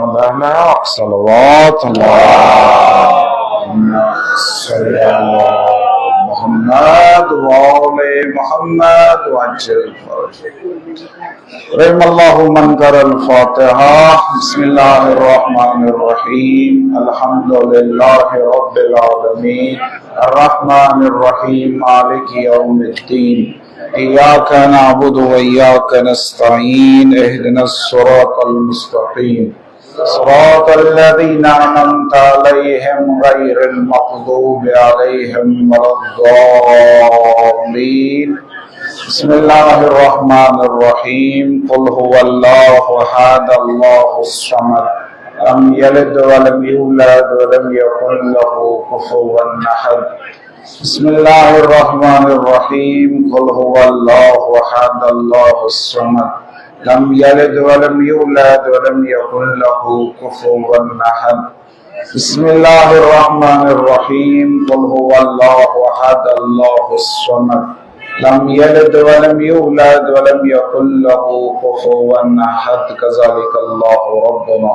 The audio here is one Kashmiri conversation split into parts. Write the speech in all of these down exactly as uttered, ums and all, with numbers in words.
الحق، صلوات. اللهم صل على محمد وآل محمد وعجل فرجه. رحم الله من قرأ الفاتحة. بسم الله الرحمن الرحيم. الحمد لله رب العالمين. الرحمن الرحيم. مالك يوم الدين. إياك نعبد وإياك نستعين. اهدنا الصراط المستقيم. صراط الذين أنعمت عليهم غير المغضوب عليهم ولا الضالين. بسم الله الرحمن الرحيم. قل هو الله أحد، الله الصمد، لم يلد ولم يولد ولم يكن له كفوا أحد. بسم الله الرحمن الرحيم. قل هو الله أحد، الله الصمد، لم يلد ولم يولد ولم يكن له كفوا أحد. بسم الله الرحمن الرحيم. قل هو الله أحد، الله الصمد، لم يلد ولم يولد ولم يكن له كفوا أحد. كذلك الله ربنا.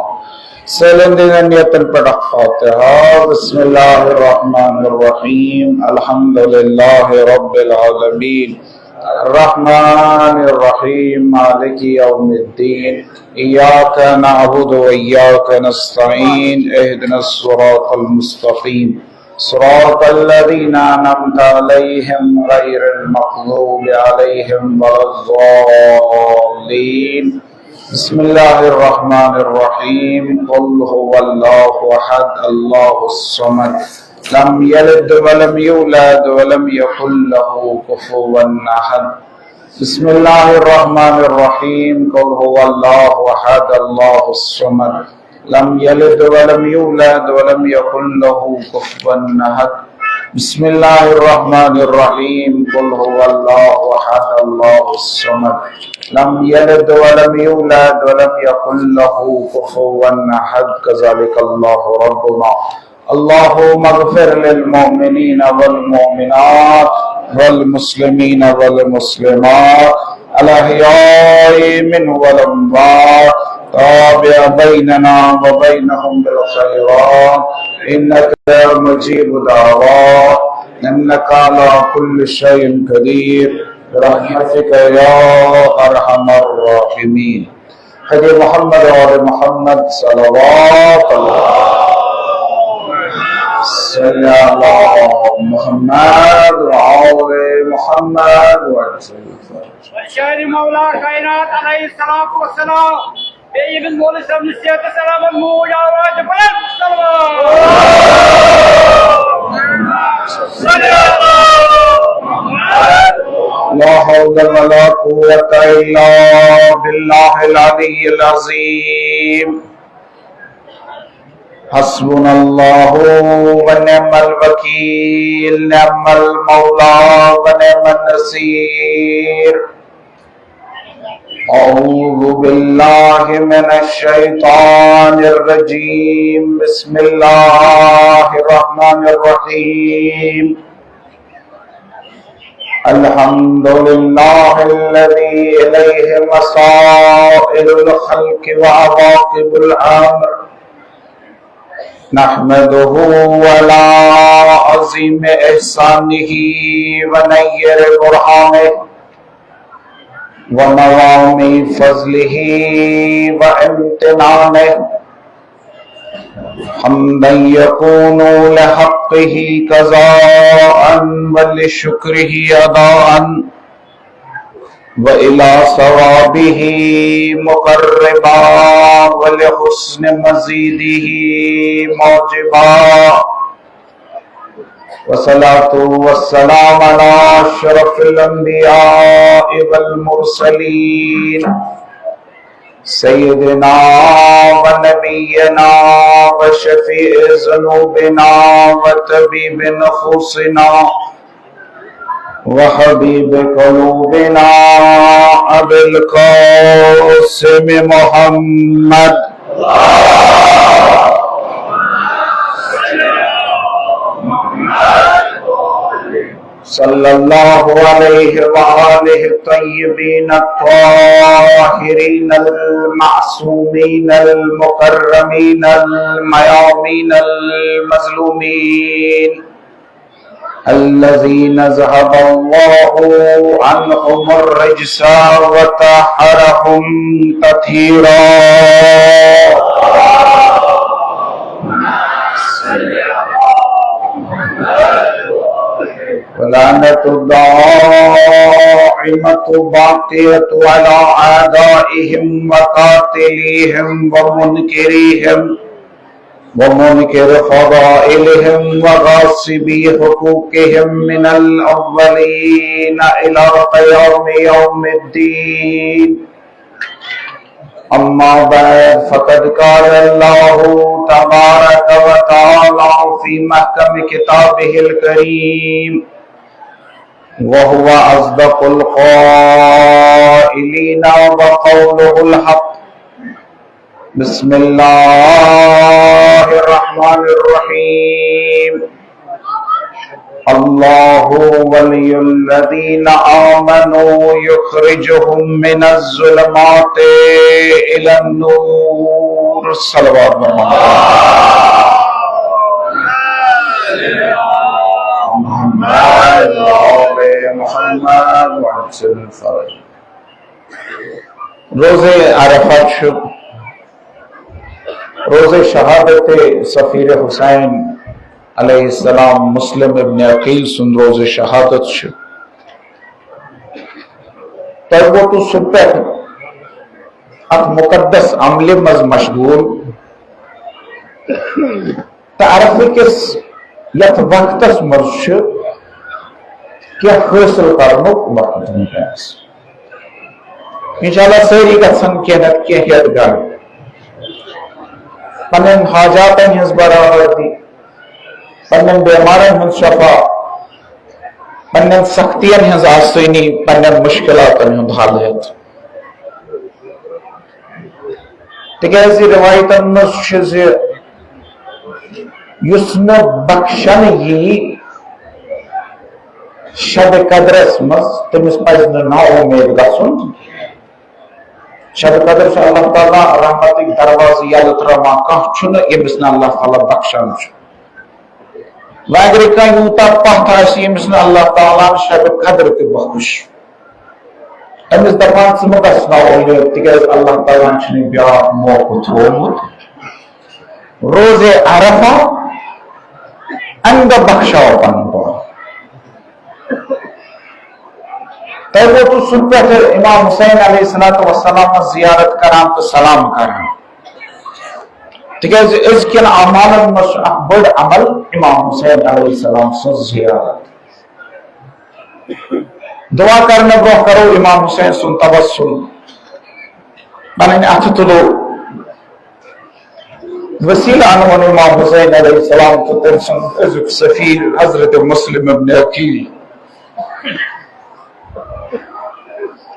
سٲلِم دِنَن نِیَتَن پٮ۪ٹھ اکھ فاتحہ۔ بسم الله الرحمن الرحيم. الحمد لله رب العالمين. الرحمن الرحيم. مالك يوم الدين. إياك نعبد وإياك نستعين. اهدنا الصراط المستقيم. صراط الذين أنعمت عليهم غير المغضوب عليهم ولا الضالين. بسم الله الرحمن الرحيم. قل هو الله أحد، الله الصمد، لم يلد ولم يولد ولم يكن له كفوا أحد. بسم الله الرحمن الرحيم. قل هو الله أحد، الله الصمد، لم يلد ولم يولد ولم يكن له كفوا أحد. بسم الله الرحمن الرحيم. قل هو الله أحد، الله الصمد، لم يلد ولم يولد ولم يكن له كفوا أحد. كذلك الله ربنا. اللهم اغفر للمؤمنين والمؤمنات والمسلمين والمسلمات الأحياء منهم والأموات. تابع بيننا وبينهم بالخيرات، إنك مجيب دعوات، إنك على كل شيء قدير، برحمتك يا أرحم الراحمين. هدي محمد وآل محمد، صلوات الله. صل على محمد وآل محمد وسلم. شاعر مولا کائنات علیہ الصلوۃ والسلام، بیٚیہِ ییٚمِس مولوی صٲبنہِ صحت سلامت موج آواز بلند صلوات. لا حول ولا قوة إلا بالله العلي العظيم. حسبنا الله ونعم الوكيل، نعم المولى ونعم النصير. أعوذ بالله من الشيطان الرجيم. بسم الله الرحمن الرحيم. الحمد لله الذي إليه مصائر الخلق وعواقب الأمر. نحمده على عظيم إحسانه ونير برهانه ونوامي فضله وامتنانه، حمدا يكون لحقه قضاء ولشكره أداء، وإلى ثوابه مقربا ولحسن مزيده موجبا. والصلاة والسلام على أشرف الأنبياء والمرسلين، سيدنا ونبينا وشفيع ذنوبنا وطبيب نفوسنا وحبيب قلوبنا أبي القاسم محمد. صلى الله عليه وآله الطيبين الطاهرين المعصومين المكرمين الميامين المظلومين الذين ذهب الله عنهم الرجس وطهرهم تطهيرا. ولعنة الدائمة باقية على أعدائهم وقاتليهم ومنكريهم ومنكر فضائلهم وغاصبي حقوقهم من الأولين إلى قيام يوم الدين. أما بعد، فقد قال الله تبارك وتعالى في محكم كتابه الكريم، وهو أصدق القائلين وقوله الحق. بسم الله الرحمن الرحيم. الله ولي الذين آمنوا يخرجهم من الظلمات إلى النور. صلوات برحمة محمد وآل محمد وعجل الفرج. روزہ عرفہ چھُ روزہ شہادت سفیر حسین علیہ السلام، مسلم ابن عقیل سُنٛد روزہ شہادت چھُ۔ تۄہہِ ووتوٕ سُہ پٮ۪ٹھ اتھ مقدس عملہِ منٛز مشغول۔ تہٕ عرفہٕ کِس یتھ وقتس منٛز چھُ کینٛہہ حٲصِل کرنُک وقت وٕنکیٚنس۔ انشاءاللہ سٲری گژھن کینٛہہ نتہٕ کینٛہہ ہٮ۪تھ گرٕ۔ پننٮ۪ن حاجاتن ہٕنٛز برآوردی، پننٮ۪ن بٮ۪مارن ہٕنٛز شفا، پننٮ۪ن سختین ہٕنٛز آسٲنی، پننٮ۪ن مشکلاتن ہُنٛد حل ہٮ۪تھ۔ تِکیازِ روایتن منٛز چھُ زِ یُس نہٕ بخشنہٕ یی شب قدرس منٛز، تٔمِس پزِ نہٕ نا اُمید گژھُن۔ شب قدر چھُ اللہ تعالیٰ رحمتٕکۍ دروازٕ یَلہٕ ترٛاوان، کانٛہہ چھُنہٕ ییٚمِس نہٕ اللہ تعالیٰ بخشان چھُ۔ وۄنۍ اگرے کانٛہہ یوٗتاہ پتھ آسہِ، ییٚمِس نہٕ اللہ تعالیٰ ہن شب قدر تہِ بخش، أمِس دَپان، "ژٕ مہٕ گژھ نا اُمید، تِکیازِ اللہ تعالیٰ ہن چھُنہٕ بیٛاکھ موقعہٕ تھوٚومُت۔ روزے عرفہ، اَمہِ دۄہ بخشاو پنُن پان۔" تۄہہِ ووتوٕ سُہ پٮ۪ٹھٕ امام حسین علیہ الصلوۃ والسلامس زیارت کران تہٕ سلام کران، تِکیازِ أزکٮ۪ن اعمالن منٛز چھُ اکھ بٔڑ عمل امام حسین علیہ السلام سٕنٛز زیارت۔ دعا کرنہٕ برونٛہہ کرو امام حسین سُنٛد توسل۔ پنٕنۍ اتھٕ تُلو۔ وسیلہٕ انوُن امام حسین علیہ السلام تہٕ تٔمۍ سُنٛد أزیُک سفیر حضرت مسلم ابن عقیل۔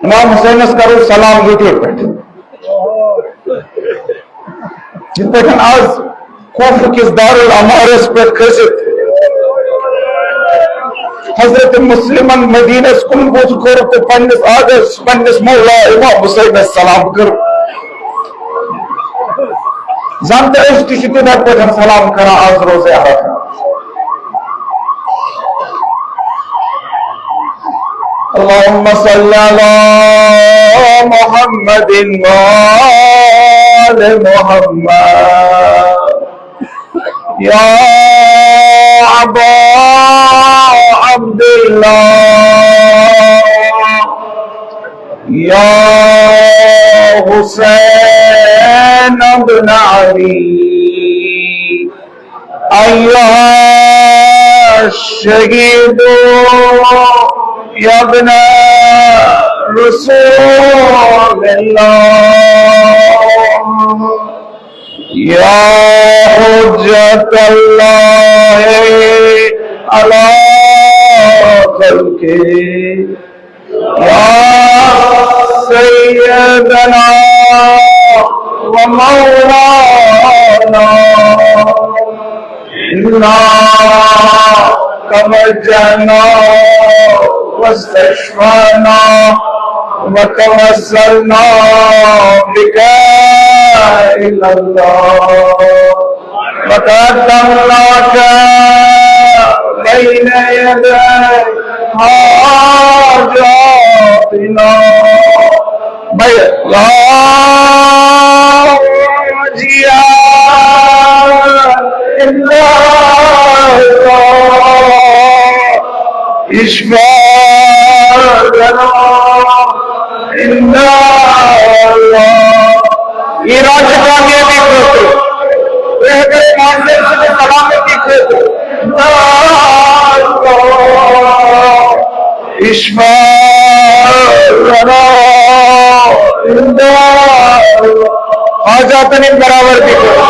امام حسینس کرو سلام ییٚتے پٮ۪ٹھ۔ یِتھ پٲٹھۍ آز کوفہ کِس دارالعمارس پٮ۪ٹھ کھٔسِتھ حضرت مسلمن مدینس کُن بُتھ کوٚر تہٕ پننِس آقس، پننِس مولا امام حسینس سلام کٔر۔ زن تہٕ أسۍ تہِ چھِ تِتھے پٲٹھۍ سلام کران آز روزے عرفہ۔ اللهم صل على محمد وآل محمد۔ يا أبا عبد الله، يا حسين بن علي، أيها الشهيد، يا ابن رسول الله، يا حجة الله على خلقه، يا سيدنا ومولانا، إنا توجهنا واستشفعنا وتوسلنا بك إلى الله وقدمناك بين يدي حاجاتنا. بيضاء إلا الله. اشفع لنا إلا الله. ایران چہِ کامیٲبی خٲطرٕ، رہبر معظم سٕنٛدِ سلامتی خٲطرٕ. اشفع لنا. حاجاتن ہٕنٛدۍ برابر تہِ کٔر.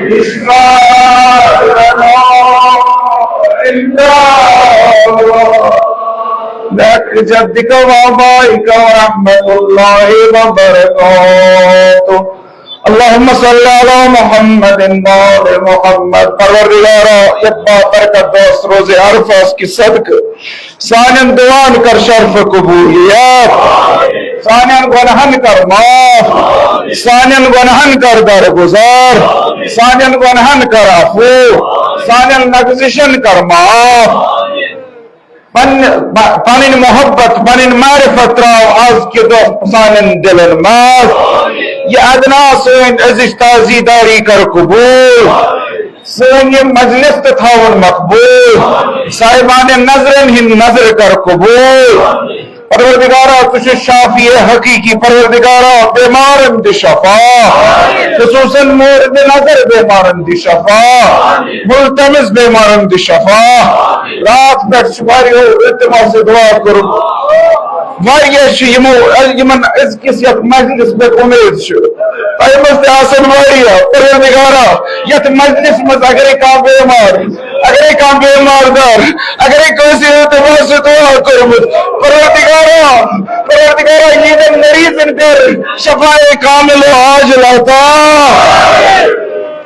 اشفع لنا. بحق جدك وآبائك ورحمة الله وبركاته. اللهم صل على محمد وآل محمد. پروردگارا، یتھ با برکت دۄہس روزِ عرفہ کہِ صدقہٕ سانٮ۪ن دعاہن کر شرف قبولیت، سانٮ۪ن گۄناہن کر معاف، سانٮ۪ن گۄناہن کر درگزر، سانٮ۪ن گۄناہن کر عفو، سانٮ۪ن لغزشن کر معاف۔ پن-، ب-، پنٕنۍ محبت، پنٕنۍ معرفت تراو از کہِ دۄہ سانٮ۪ن دلن منٛز۔ یہِ ادنا سٲنۍ أزِچ تعزیداری کر قبول، سٲنۍ یہِ مجلس تہِ تھاوُن مقبول، صاحبانِ نظرن ہٕنٛدۍ نظر کر قبول۔ پروردگارا، ژٕ چھُکھ شافی حقیقی۔ پروردگارا، بیمارن دِ شفا، خصوصاً مورد نظر بیمارن دِ شفا، ملتمس بیمارن دِ شفا۔ راتھ پٮ۪ٹھ چھِ واریاہو التماس دعا کوٚرمُت۔ واریاہ چھِ یِمو، یِمن أزکِس یتھ مجلس پٮ۪ٹھ اُمید چھِ۔ تۄہہِ منٛز تہِ آسن واریاہ۔ پروردگارا، یتھ مجلس منٛز اگرے کانٛہہ بیمار، اگرے کانٛہہ بیمار دار، اگرے کٲنٛسہِ التماس دعا کوٚرمُت، پروردگارا، پروردگارا، یِمن مریضن کر شفاء کامل و عاجل عطا۔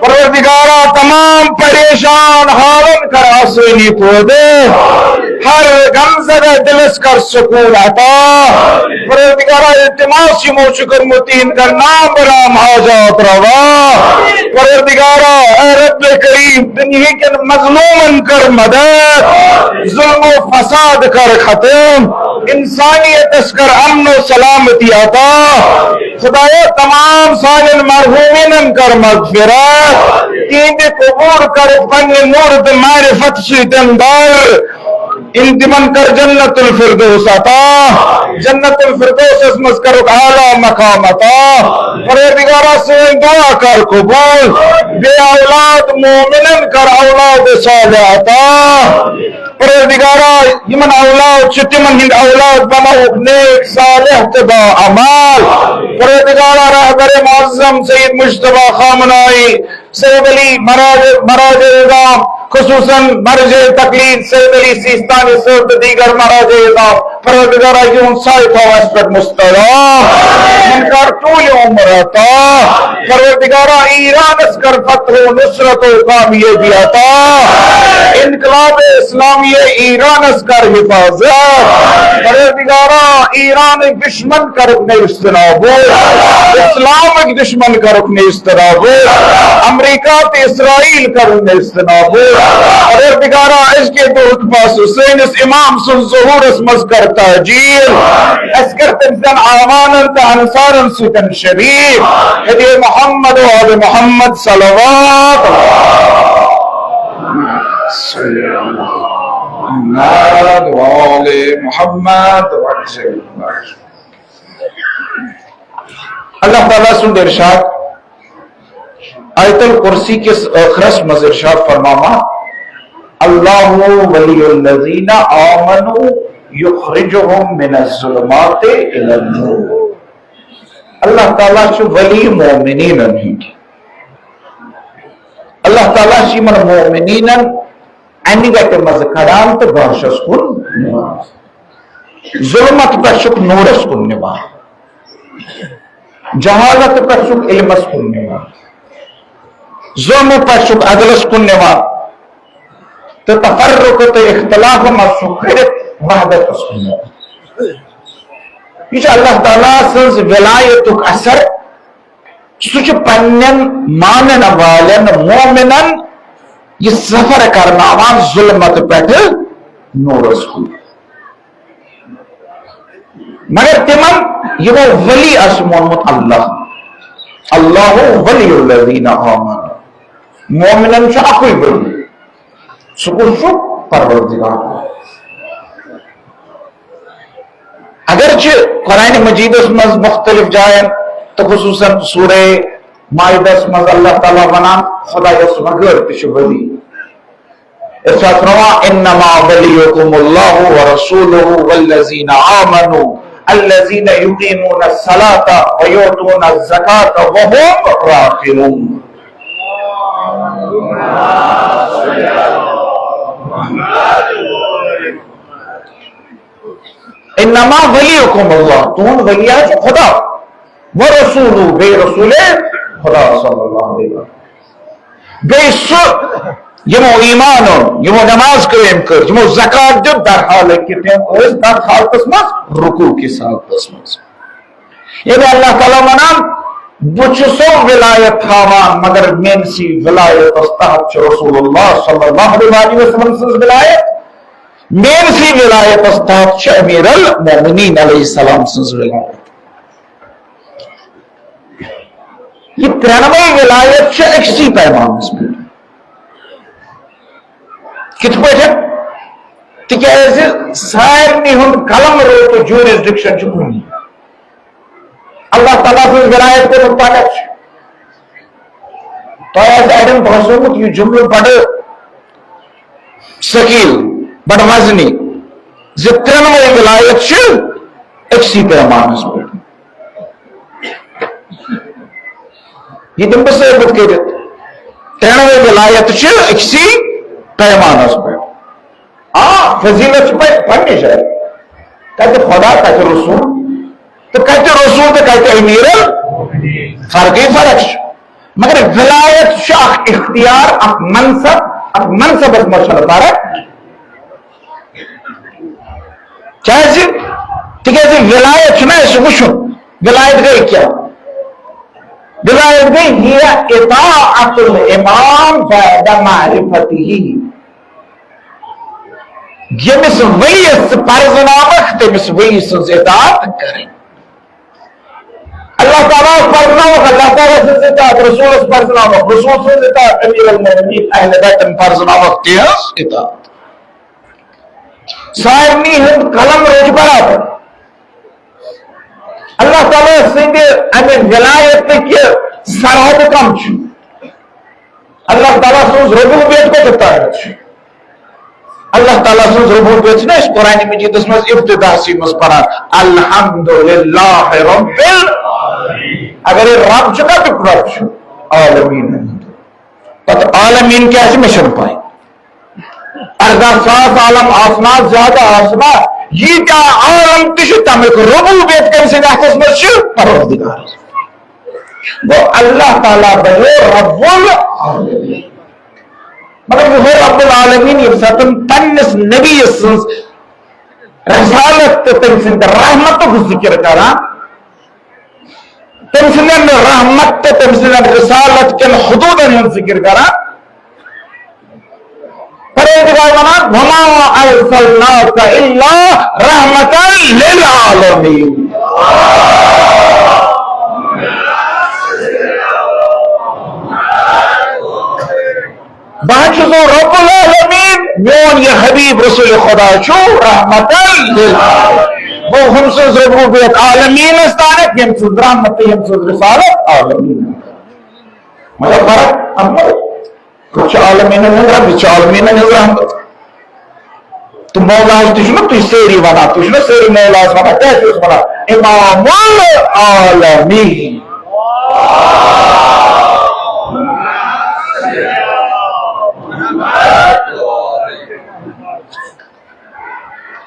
پروردگارا، تمام پریشان حالن کر آسٲنی پٲدٕ، ہر غمزدہ دلس کر سکون عطا۔ پروردگارا، التماس یِمو چھُ کوٚرمُت، تِہنٛد کر نام برام حاجات روا۔ پروردگارا، اے رب کریم، دُنیہکٮ۪ن مظلومن کر مدد، ظلم و فساد کر ختم، انسانیتس کر امن و سلامتی عطا۔ خدایا، تمام سانٮ۪ن مرحومینن کر مغفرت، تِہنٛدِ قبور کر پننہِ نور تہٕ معرفت سۭتۍ در۔ ان تِمن کر جنت الفردوس عطا، جنت الفردوسس منٛز کرُکھ اعلیٰ مقام عطا۔ پروردگارا، سٲنۍ دعا کر قبول، بے اولاد مومنن کر اولاد صالح عطا۔ پروردگارا، یِمن اولاد چھِ، تِمن ہٕنٛدۍ اولاد بناوُکھ نیک، صالح تہٕ با اعمال۔ پروردگارا، رہبر معظم سید مجتبیٰ خامنائی، سید علی مراج، مراج عظام، خصوصاً مرجع تقلید سید علی سیستانی صٲب تہٕ دیگر مراج عظام، پروردگارا، یِہُنٛد سایہِ تھاو اَسہِ پٮ۪ٹھ مستعار۔ یِمن کر طول عمر عطا۔ پروردگارا، ایرانس کر فتح و نصرت و کامیابی عطا۔ انقلاب اسلامی ایرانس کر حفاظت۔ پروردگارا، ایرانٕکۍ دشمن کرُکھ نیست نابود، اسلامٕکۍ دشمن کرُکھ نیست نابود، امریکہ تہٕ اسرائیل کرُن نیست نابود۔ پروردگارا، أزکہِ دۄہُک پاسہٕ سٲنِس امام سٕنٛز ظہورس منٛز کر تعجیل۔ اَسہِ کر تٔمۍ سٕنٛدٮ۪ن اعوانن تہٕ انصارن سۭتۍ شریک۔ نبی محمد و آل محمد صلوات۔ محمد و آل محمد۔ اللہ تعالیٰ سُنٛد ارشاد، آیت الکرسی کِس ٲخرس منٛز ارشاد فرماوان، "اللہ ولی الذین آمنوا یخرجہم من الظلمات الی النور۔" اللہ تعالیٰ چھُ ولی مومنینن ہُنٛد۔ اللہ تعالیٰ چھُ یِمن مومنینن انہِ گٹہِ منٛز کڑان تہٕ گاشس کُن نِوان۔ ظلمت پٮ۪ٹھ چھُکھ نورس کُن نِوان۔ جہالت پٮ۪ٹھ چھُکھ علمس کُن نِوان، ظلمہٕ پٮ۪ٹھ چھُکھ عدلس کُن نِوان، تہٕ تفرق تہٕ اختلاف منٛز چھُکھ کٔڑِتھ وحدتس کُن نِوان۔ یہِ چھُ اللہ تعالیٰ سٕنٛز ولایتُک اثر۔ سُہ چھُ پننٮ۪ن مانن والٮ۪ن مومنن یہِ سفر کرناوان ظلمت پٮ۪ٹھٕ نورس کُن۔ مگر تِمن یِمو ولی آسہِ مونمُت اللہ، اللہ ولی الذین آمنوا، مومنن چھُ اکُے ولی۔ سُہ کُس چھُ؟ پروردگار۔ اگرچہ قرآن مجیدس منٛز مختلف جاین تہٕ خصوصاً سورہ مائدس منٛز اللہ تعالیٰ ونان خدایس وغٲر تہِ چھُ ولی۔ ارشاد فرماوان، "انما ولیکم اللہ ورسولہ والذین آمنوا الذین یقیمون الصلاۃ ویؤتون الزکاۃ وهم راکعون۔" انما ولیکم اللہ، تُہُنٛد ولی حظ چھُ خدا، ورسولہ، بیٚیہِ رسول خدا صلی اللہ علیہ وسلم۔ بیٚیہِ سُہ یِمو ایمان اوٚن، یِمو نماز قٲیِم کٔر، یِمو زکات دیُت، در حالہ کہِ تِم ٲسۍ در حالتس منٛز رکوع کِس حالتس منٛز۔ ییٚلہِ اللہ تعالیٰ ونان، بہٕ چھُسو ولایت تھاوان، مگر میٲنسٕے ولایتس تحت چھُ رسول اللہ صلی اللہ علیہ وسلم سٕنٛز ولایت، میٲنسٕے ولایتس تحت چھُ امیر المومنین علیہ السلام سٕنٛز ولایت۔ یہِ ترٛٮ۪نوَے ولایت چھِ أکسٕے پیمانس پٮ۪ٹھ۔ کِتھ پٲٹھۍ؟ تِکیازِ سارنٕے ہُنٛد قلم رو تہٕ jurisdiction چھُ کُنی۔ اللہ تعالیٰ سٕنٛز ولایت کوٚرمُت پرکھ چھُ۔ تۄہہِ آسہِ اَڑٮ۪ن باسیومُت یہِ جملہٕ بڑٕ ثقیل، بڑٕ وزنی، زِ ترٛٮ۪نوَے ولایت چھِ أکسٕے پیمانس پٮ۪ٹھ۔ یہِ دِمہٕ بہٕ ثٲبت کٔرِتھ۔ ترٛٮ۪نوَے ولایت چھِ أکسٕے پیمانس پٮ۪ٹھ۔ آ، فضیلت چھِ پننہِ، پننہِ جایہِ۔ کتہِ خدا، کتہِ رسول، تہٕ کتہِ رسول تہٕ کتہِ امیر، فرقٕے فرق چھِ۔ مگر ولایت چھُ اکھ اختیار، اکھ منصب، اتھ منصبس منٛز چھنہٕ فرق۔ کیازِ؟ تِکیازِ ولایت چھُنہ اَسہِ وٕچھُن، ولایت گٔے کیٛاہ؟ ولایت گٔے ہی اطاعت الامام بعد معرفته۔ ییٚمِس ؤلیَس ژٕ پرزناوکھ، تٔمِس ؤلی سٕنٛز اطاعت کرٕنۍ۔ اللہ تعالیٰ پرزناوکھ، اللہ تعالیٰ سٕنٛز اطاعت، رسولس پرزناوکھ، رسول سٕنٛز اطاعت، امیر المومنین اہل بیتن پرزناوکھ تِہنٛز اطاعت۔ سارنٕے ہُنٛد قلم روزِ برابر۔ اللہ تعالیٰ سٕنٛدِ امہِ ولایت کہِ سرحد کم چھُ؟ اللہ تعالیٰ سٕنٛز ربوبیت کوٗتاہ طاقت چھُ؟ اللہ تعالیٰ سٕنٛز ربوبیت چھِنہ أسۍ قرآن مجیدس منٛز ابتداسٕے منٛز پران، الحمد للہ رب العالمین۔ اگر یہِ رب چھُ، کتیُک رب چھُ؟ عالمیٖنن ہُنٛد۔ پتہٕ عالمیٖن کیٛاہ چھِ، مےٚ چھَنہٕ پَے۔ اَرداہ ساس عالم آسنا، زیادٕ آسنا، ییٖتیٛاہ عالم تہِ چھِ، تَمیُک ربوبیت کٔمۍ سٕنٛدِ اَتھَس منٛز چھِ؟ پروردگار۔ گوٚو، اللہ تعالیٰ بنیو رب العالمین۔ مگر یِہوٚے رب العالمین، ییٚمہِ ساتہٕ پننِس نبی سٕنٛز رسالت تہٕ تٔمۍ سٕنٛدِ رحمتُک ذکر کران، تٔمۍ سٕنٛدٮ۪ن رحمت تہٕ تٔمۍ سٕنٛدٮ۪ن رسالت کٮ۪ن حدوٗدن ہُنٛد ذکر کران، پروردگار ونان، "وما ارسلناک الا رحمتا للعالمین۔" بہٕ حظ چھُس رب العالمین، میون یہِ حبیب رسول خدا چھُ رحمتاً للعالمین۔ گوٚو، ہُم سٕنٛز ربوبیت عالمیٖنس تانٮ۪تھ، ییٚمۍ سٕنٛز رحمت تہٕ ییٚمۍ سٕنٛز رسالت عالمیٖنس۔ مگر فرق اَتھ منٛز، ہُہ چھُ عالمیٖنن ہُنٛد رب، یہِ چھُ عالمیٖنن ہٕنٛز رحمت۔ تہٕ مولاہس تہِ چھُنہ تُہۍ سٲری ونان، تُہۍ چھِو نہ سٲری مولاہس ونان، کیٛاہ چھِو أسۍ ونان؟ امام العالمین۔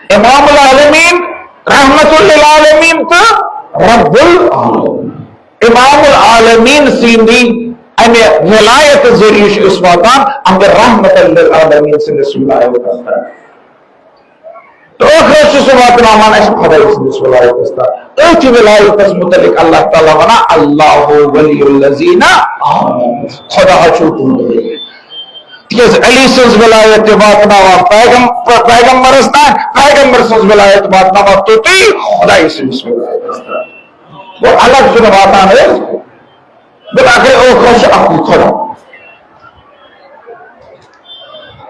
امام العالمین، رحمت للعالمین تہٕ رب العالمین۔ امام العالمین سٕنٛدِ امہِ ولایت ذٔریعہٕ چھُ أسۍ واتان امہِ رحمت للعالمین سٕنٛدِس ولایتس تام۔ تہٕ ٲخرس چھُ سُہ واتناوان اَسہِ خۄداے سٕنٛدِس ولایتس تام۔ أتھۍ ولایتس متعلق اللہ تعالیٰ ونان، "اللہ ولی الذین آمنوا"، خدا چھُ تُہُنٛد ولی۔ تِکیازِ علی سٕنٛز ولایت تہِ واتناوان پیغم-، پیغمبرس تام، پیغمبر سٕنٛز ولایت واتناوان توٚتُے خۄداے سٕنٛدِس ولایتس تام۔ گوٚو الگ چھُنہٕ واتان أسۍ۔ بلکہ ٲخرس چھُ اکُے خۄدا۔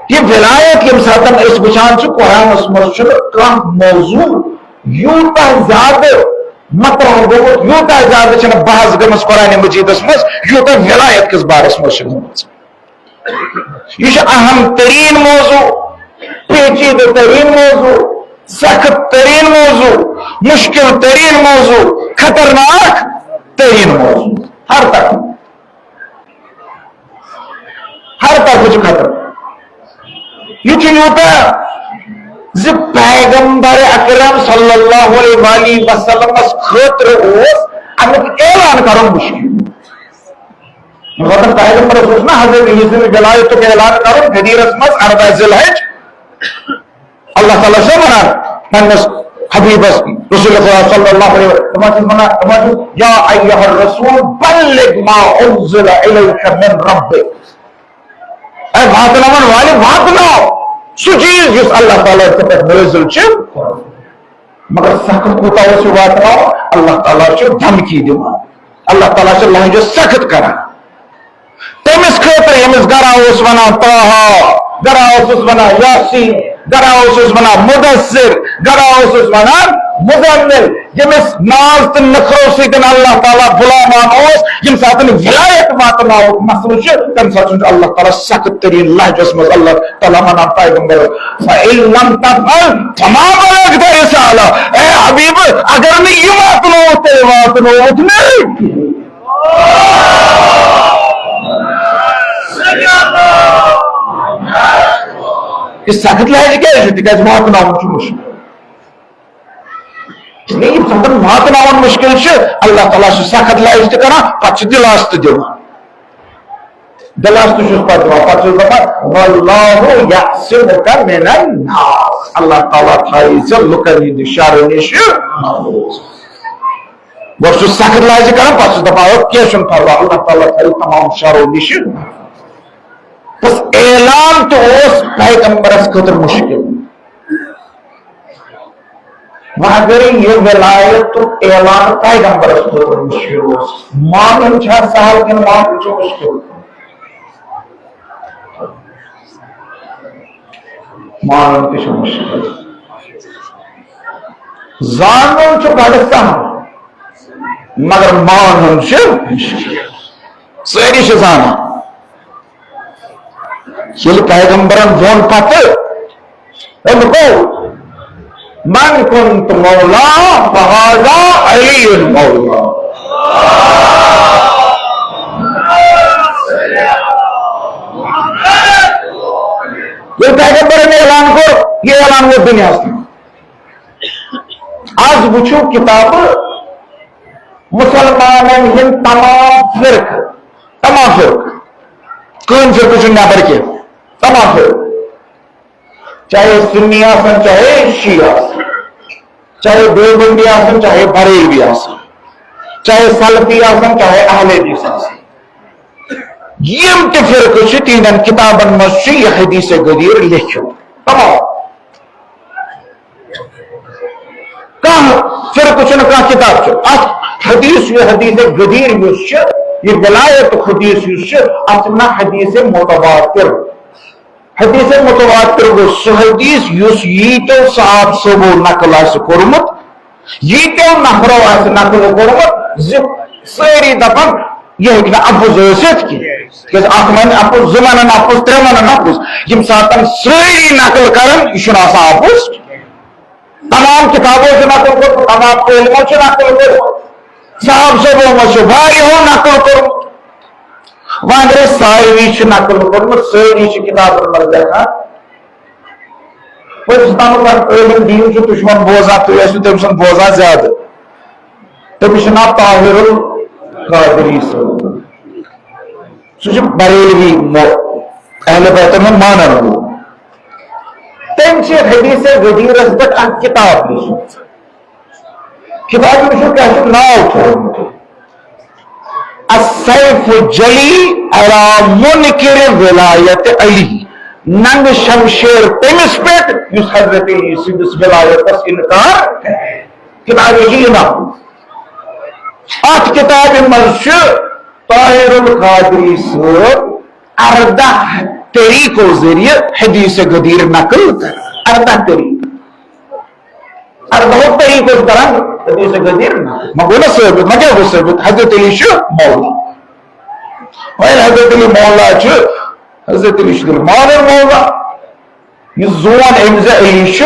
یہِ ولایت ییٚمہِ ساتہٕ أسۍ وٕچھان چھِ، قرآنس منٛز چھُنہٕ کانٛہہ موضوع یوٗتاہ زیادٕ مطرح گوٚمُت، یوٗتاہ زیادٕ چھنہٕ بحث گٔمٕژ قرآن مجیدس منٛز، یوٗتاہ ولایت کِس بارس منٛز چھِ گٔمٕژ۔ یہِ چھُ اہم ترین موضوع، پیچیدٕ ترین موضوع، سخت ترین موضوع، مشکل ترین موضوع، خطرناک ترین موضوع۔ ہر طرفہٕ، ہر طرفہٕ چھُ خطر۔ یہِ چھُ یوٗتاہ زِ پیغمبر اکرم صلی اللہ علیہ وآلہ وسلمس خٲطرٕ اوس امیُک اعلان کرُن مشکل۔ مطلب، پیغمبرس اوس نہ حضرت علی سٕنٛدِ ولایتُک اعلان کرُن غدیرس منٛز ارداہ ذی الحج۔ اللہ تعالیٰ چھُ ونان پننِس حبیبس رسول خدا صلی اللہ علیہ وسلم، تِمن چھُ ونان، تِمن چھُ، "یا ایھا الرسول بلغ ما انزل الیک من ربک"۔ اے واتناون والے، واتناو سُہ چیز یُس اللہ تعالیٰ ژےٚ پٮ۪ٹھ نٲزِل چھُ۔ مگر سخت کوٗتاہ اوس یہِ واتناوان؟ اللہ تعالیٰ چھُ دھمکی دِوان، اللہ تعالیٰ چھُ لہجہ سخت کران۔ تٔمِس خٲطرٕ ییٚمِس گرا اوس ونان طٰہٰ، گرا اوسُس ونان یاسین، گرا اوسُس ونان مدثر، گرا اوسُس ونان مزمل، ییٚمِس ناز تہٕ نخرو سۭتۍ اللہ تعالیٰ بُلاوان اوس، ییٚمہِ ساتہٕ ولایت واتناوُک مسلہٕ چھُ، تَمہِ ساتہٕ چھُ اللہ تعالیٰ سخت تریٖن لہجس منٛز اللہ تعالیٰ ونان پیغمبرس، "فَإِن لَمْ تَفْعَلْ فَمَا بَلَّغْتَ رِسَالَتَهُ"، اے حبیب، اگر نہٕ یہِ واتنووُتھ، تیٚلہِ واتنووُتھ نہٕ۔ یہِ سخت لہجہِ کیٛازِ چھُ؟ تِکیٛازِ واتناوُن چھُ مُشکِل۔ ییٚمہِ ساتہٕ واتناوُن مُشکِل چھُ، اللہ تعالیٰ چھُ سخت لہجہِ تہِ کران، پتہٕ چھُ دِلاسہٕ تہِ دِوان۔ دِلاسہٕ تہِ چھُس پتہٕ دِوان، پتہٕ چھُس دَپان، "وَاللَّهُ يَعْصِمُكَ مِنَ النَّاسِ"، اللہ تعالیٰ تھایہِ ژےٚ لُکن ہٕنٛدِ شرٕ نِش محفوٗظ۔ گۄڈٕ چھُس سخت لہجہِ کران، پتہٕ چھُس دَپان، "او، کینٛہہ چھُنہٕ پرواے، اللہ تعالیٰ تھایہِ تمام شرو نِش محفوٗظ۔" بس اعلان تہِ اوس پیغمبرس خٲطرٕ مُشکِل۔ وۄنۍ اگر یہِ ولایتُک اعلان پیغمبرس خٲطرٕ مُشکِل اوس، مانُن چھا سہل کِنہٕ مانُن چھُ مُشکِل؟ مانُن تہِ چھُ مُشکِل۔ زانُن چھُ بڑٕ سہل، مگر مانُن چھُ مُشکِل۔ سٲری چھِ زانان۔ ییٚلہِ پیغمبرن ووٚن پتہٕ، أمۍ گوٚو، "من كنت مولاه فهذا علي مولاه۔" ییٚلہِ پیغمبرن اعلان کوٚر، یہِ اعلان ووت دُنیاہس منٛز۔ از وٕچھِو کتابہٕ، مسلمانن ہٕنٛدۍ تمام فرقہٕ، تمام فرقہٕ، کٕہٕنۍ فرقہٕ چھُنہٕ نٮ۪بر کینٛہہ، تمام فرقہٕ۔ چاہے سنی آسن، چاہے شیعہ آسن، چاہے دیوبندی آسن، چاہے بریلوی آسن، چاہے سلفی آسن، چاہے اہل حدیث آسن۔ یِم تہِ فرقہٕ چھِ، تِہنٛدٮ۪ن کِتابن منٛز چھُ یہِ حدیث غدیر لیکھِتھ۔ تمام۔ کانٛہہ فرقہٕ چھُنہٕ، کانٛہہ کِتاب چھُ۔ اتھ حدیث، یہِ حدیث غدیر یُس چھُ، یہِ ولایت حدیث یُس چھُ، اتھ چھِ ونان حدیث متواتر۔ حدیث متواتر گوٚو سُہ حدیث یُس ییٖتیو صحاب صٲبو نقل آسہِ کوٚرمُت، ییٖتیو نفرو آسہِ نقل کوٚرمُت زِ سٲری دپن، یہِ ہیٚکہِ نہٕ اپُز ٲسِتھ کینٛہہ۔ تِکیازِ اکھ ونہِ اپُز، زٕ ونن اپُز، ترٛےٚ ونن اپُز۔ ییٚمہِ ساتہٕ سٲری نقل کرن، یہِ چھُنہٕ آسان اپُز۔ تمام کتابو چھُ نقل کوٚرمُت، تمام عٲلمو چھُ نقل کوٚرمُت، صحاب صٲبو منٛز چھُ واریاہو نقل کوٚرمُت۔ وۄنۍ اگر أسۍ ساروی چھِ نقل کوٚرمُت، سٲری چھِ کتابن منٛز لیکھان۔ پٲکستانُک اکھ عٲلم دیٖن چھُ، تُہۍ چھِو وۄنۍ بوزان، تُہۍ ٲسِو تٔمۍ سُنٛد بوزان زیادٕ۔ تٔمِس چھُ ناو طاہر ال-، قادری صٲب۔ سُہ چھُ بریلوی مو-، اہل بیتن ہُنٛد مانن وول۔ تٔمۍ چھِ حدیث غدیرس پٮ۪ٹھ اکھ کتاب لیٖچھمٕژ۔ کتابہِ وٕچھِو کیٛاہ چھُ ناو تھوٚومُت۔ السیف الجلی علی منکر ولایت علی، ننگہٕ شمشیر تٔمِس پٮ۪ٹھ یُس حضرت علی سٕنٛدِس ولایتس انکار کرِ۔ کتابہِ چھُ یہِ ناو۔ اتھ کتابہِ منٛز چھُ طاہر القادری صٲب اردہ طریقو ذٔریعہٕ حدیث غدیر نقل کران۔ اردہ طریقہٕ۔ اردہو طریقو کران حدیث غدیر نقل۔ مےٚ گوٚو نہ ثٲبت، مےٚ کیٛاہ گوٚو ثٲبت؟ حضرت علی چھُ مولا۔ وۄنۍ حضرت علی مولا چھُ، حضرت علی چھُ تیٚلہِ مانن مولا۔ یُس زون أمۍ زِ علی چھُ،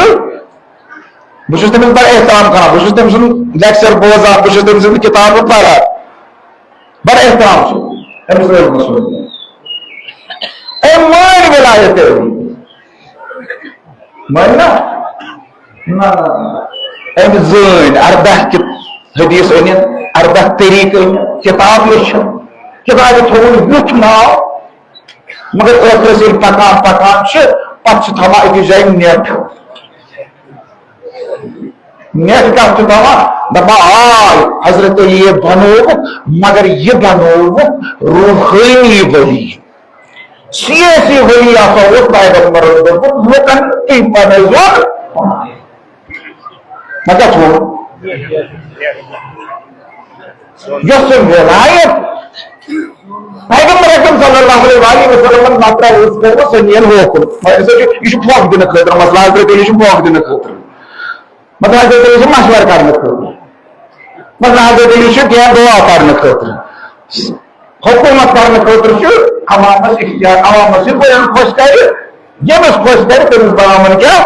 بہٕ چھُس تٔمِس بڑٕ احترام کران، بہٕ چھُس تٔمۍ سُنٛد لیکچر بوزان، بہٕ چھُس تٔمۍ سٕنٛز کِتابہٕ پران، بڑٕ احترام چھُ أمِس علمَس منٛز۔ أمۍ مٲنۍ ولایت علی۔ مٲنۍ نا؟ نہ، نہ، نہ۔ أمۍ زٲنۍ اردہ کِت-، حدیث أنِتھ، اردہ طریقہٕ أنِتھ، کِتاب لیٚچھِتھ، کِتابہِ تھوٚوُن یُتھ ناو، مگر ٲخرس ییٚلہِ پکان پکان چھِ، پتہٕ چھِ تھاوان أکِس جایہِ نیٹ۔ نیٹ کتھ چھِ تھاوان؟ دپان، آے حضرت علی یہِ بنووُکھ، مگر یہِ بنووُکھ روحٲنی ولی۔ سیٲسی ولی ہسا اوس پیغمبرن دوٚپمُت، لوٗکن تُہۍ بنٲوزیٚو۔ مگر چھُ یۄس سۄ ولایت پیغمبر اکرم صلی اللہ علیہ وآلہ وسلمن مکہ اوس کوٚرمُت، سۄ نِیَن ہوکُن۔ مگر یہِ چھُ، یہِ چھُ پھۄکھ دِنہٕ خٲطرٕ، مسلہٕ حضرت علی چھُ پھۄکھ دِنہٕ خٲطرٕ۔ مسلہٕ حضرت علی چھُ مشورٕ کرنہٕ خٲطرٕ۔ مسلہٕ حضرت علی چھُ کینٛہہ دعا کرنہٕ خٲطرٕ۔ حکومت کرنہٕ خٲطرٕ چھُ عوامس اختیار، عوامس یہِ بیان خۄش کرِ، ییٚمِس خۄش کرِ، تٔمِس بناوان کیٛاہ؟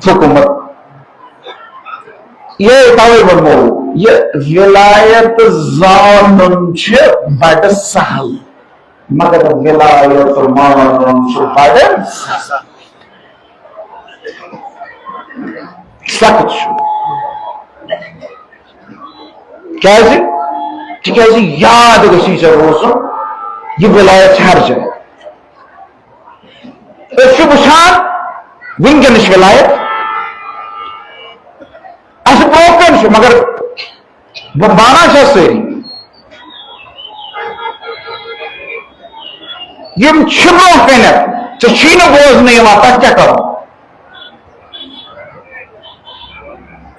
حکومت۔ یہِ توے ووٚنمو، یہِ ولایت زانُن چھُ بڑٕ سہل، مگر ولایت مانُن چھُ بڑٕ سخت چھُ۔ کیازِ؟ تِکیازِ یاد گژھِ ژےٚ روزُن، یہِ ولایت چھِ ہر جایہِ۔ أسۍ چھِ وٕچھان وٕنکیٚنٕچ ولایت، اَسہِ برونٛہہ کَنہِ چھُ، مگر بہٕ مانان چھِ سٲری۔ یِم چھِ برونٛہہ کَنٮ۪تھ، ژےٚ چھی نہٕ بوزنہٕ یِوان، تَتھ کیٛاہ کَرو؟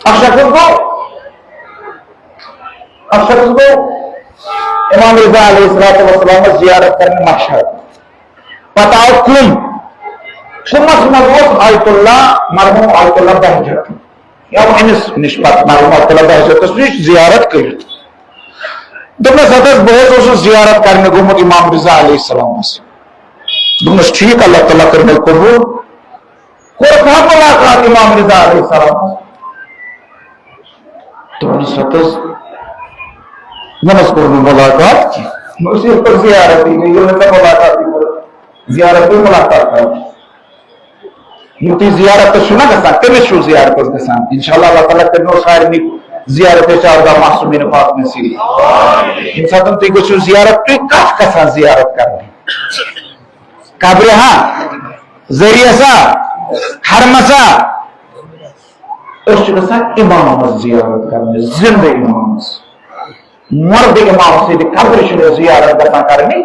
اَکھ شخص گوٚو، اَکھ شخص گوٚو امام رضا علیہ الصلوۃ والسلامس زیارت کرنہِ مشہد۔ پتہٕ آو کُم؟ کُمس منٛز اوس آیت اللہ، مرحوم آیت اللہ بہجت۔ یا أمِس نِش پتہٕ مرحوم آیت اللہ بہجتس نِش زیارت کٔرِتھ۔ دوٚپنس، ہتس بہٕ حظ اوسُس زیارت کرنہِ گوٚمُت امام رضا علیہ السلامس۔ دوٚپنس، ٹھیٖک، اللہ تعالیٰ کٔرِنو قبول۔ کوٚرُکھ ہا مُلاقات امام رضا علیہ السلام؟ دوٚپُن، سا تہٕ حظ، مےٚ نہ حظ کوٚر نہٕ مُلاقات کینٛہہ۔ مےٚ اوس یِتھ پٲٹھۍ زیارت یی، مےٚ ییٚلہِ نہٕ مےٚ مُلاقات یی کوٚر، زیارت گٔے مُلاقات کرٕنۍ۔ یِم تُہۍ زیارتس چھِو نہ گژھان، کٔمِس چھِو زیارتس گژھان؟ انشاءاللہ اللہ تعالیٰ کٔرِنو سارنٕے زیارت چاردہ معصومین پاک نصیب۔ ییٚمہِ ساتہٕ تُہۍ گٔژھِو زیارت، تُہۍ کتھ گژھان زیارت کرنہِ؟ قبرِ ہا، ذریعہ سا، حرمہ سا۔ أسۍ چھِ گژھان امامس زیارت کرنہِ، زندٕ امامس۔ مردٕ امام سٕنٛدِ قبرِ چھِنہٕ أسۍ زیارت گژھان کرنہِ۔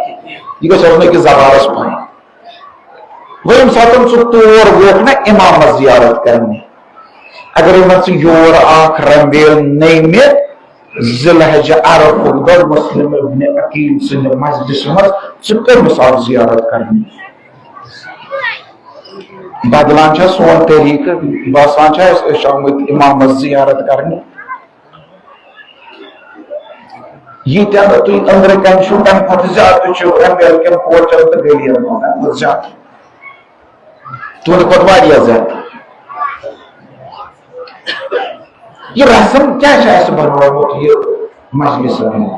یہِ گژھِ آسُن أکِس زبانس پاے۔ وۄنۍ ییٚمہِ ساتہٕ ژٕ تور ووت نہ امامس زیارت کرنہِ، اگرے وۄنۍ ژٕ یور اکھ رمبیل نٔیمہِ ذی الحجہ عرفُک دۄہ مسلم ابن عقیل سٕنٛدِ مجلسہِ منٛز، ژٕ کٔمِس آکھ زیارت کرنہِ؟ بدلان چھا سون طریقہٕ؟ باسان چھا أسۍ، أسۍ چھِ آمٕتۍ امامس زیارت کرنہِ؟ ییٖتیٛاہ نہٕ تُہۍ أنٛدرٕ کَنہِ چھِو، تَمہِ کھۄتہٕ زیادٕ چھِو رمبیل کٮ۪ن کوچن تہٕ گٔلیَن منٛز، تَمہِ کھۄتہٕ زیادٕ۔ تُہنٛدِ کھۄتہٕ واریاہ زیادٕ۔ یہِ رسم کیٛاہ چھُ اَسہِ بنوومُت یہِ مجلسن ہُنٛد؟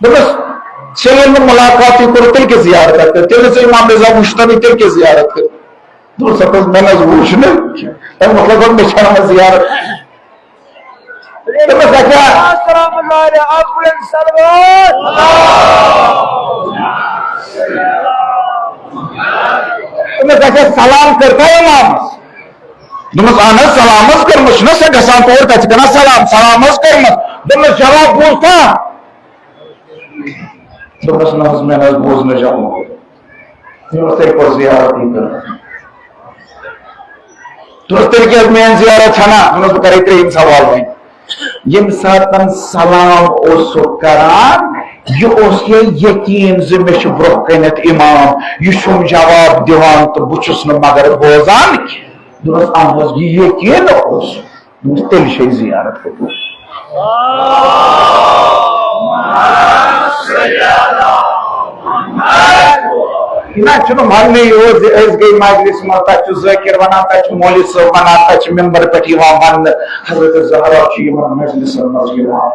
دوٚپمَس، ژےٚ ییٚلہِ نہٕ مُلاقاتٕے کوٚرُتھ، تیٚلہِ کیٛاہ زیارت کٔر؟ تیٚلہِ نہٕ ژےٚ امام رضا وُچھتھنٕے، تیٚلہِ کیٛاہ زیارت کٔر؟ دوٚپمَس، ہَتہٕ حظ، مےٚ نہٕ حظ وُچھ نہٕ۔ تَمیُک مطلب گوٚو، مےٚ چھَنہٕ وۄنۍ زیارت۔ تٔمِس اَتھِ، تٔمِس اَتھِ سلام کٔرتھا اِمامس؟ دوٚپمَس، اَہَن حظ، سلام حظ کٔرمٕژ، چھُنہ سۄ گژھان تور، تَتہِ چھِ کران سلام، سلام حظ کٔرمٕژ۔ دوٚپمَس، جواب بوٗزتھا؟ دوٚپمَس، نہ حظ، مےٚ نہ حظ بوٗز نہٕ جواب۔ مےٚ اوس تَتہِ پَتہٕ زیارت یہِ کَران۔ دوٚپمَس، تیٚلہِ کیٛاہ حظ میٛٲنۍ زیارت چھَنا؟ دوٚپمَس، بہٕ کَرَے ترٛیٚیِم سوال وۄنۍ۔ ییٚمہِ ساتَن سلام اوسُکھ کران، یہِ اوس یہِ یقیٖن زِ مےٚ چھُ برٛونٛہہ کَنٮ۪تھ اِمام، یہِ چھُم جواب دِوان تہٕ بہٕ چھُس نہٕ مگر بوزان کینٛہہ۔ دوٚپمَس، اَہَن حظ، یہِ یقیٖن اوس۔ دوٚپمَس، تیٚلہِ چھے زیارت قبوٗل۔ یہِ نہ چھُنہٕ وَننٕے یوت زِ أسۍ گٔے مجلسہِ منٛز، تَتہِ چھُ ذٲکِر وَنان، تَتہِ چھُ مولوی صٲب وَنان، تَتہِ چھُ مِمبر پٮ۪ٹھ یِوان وَننہٕ، حضرت زہرا چھِ یِمَن مجلسَن منٛز یِوان۔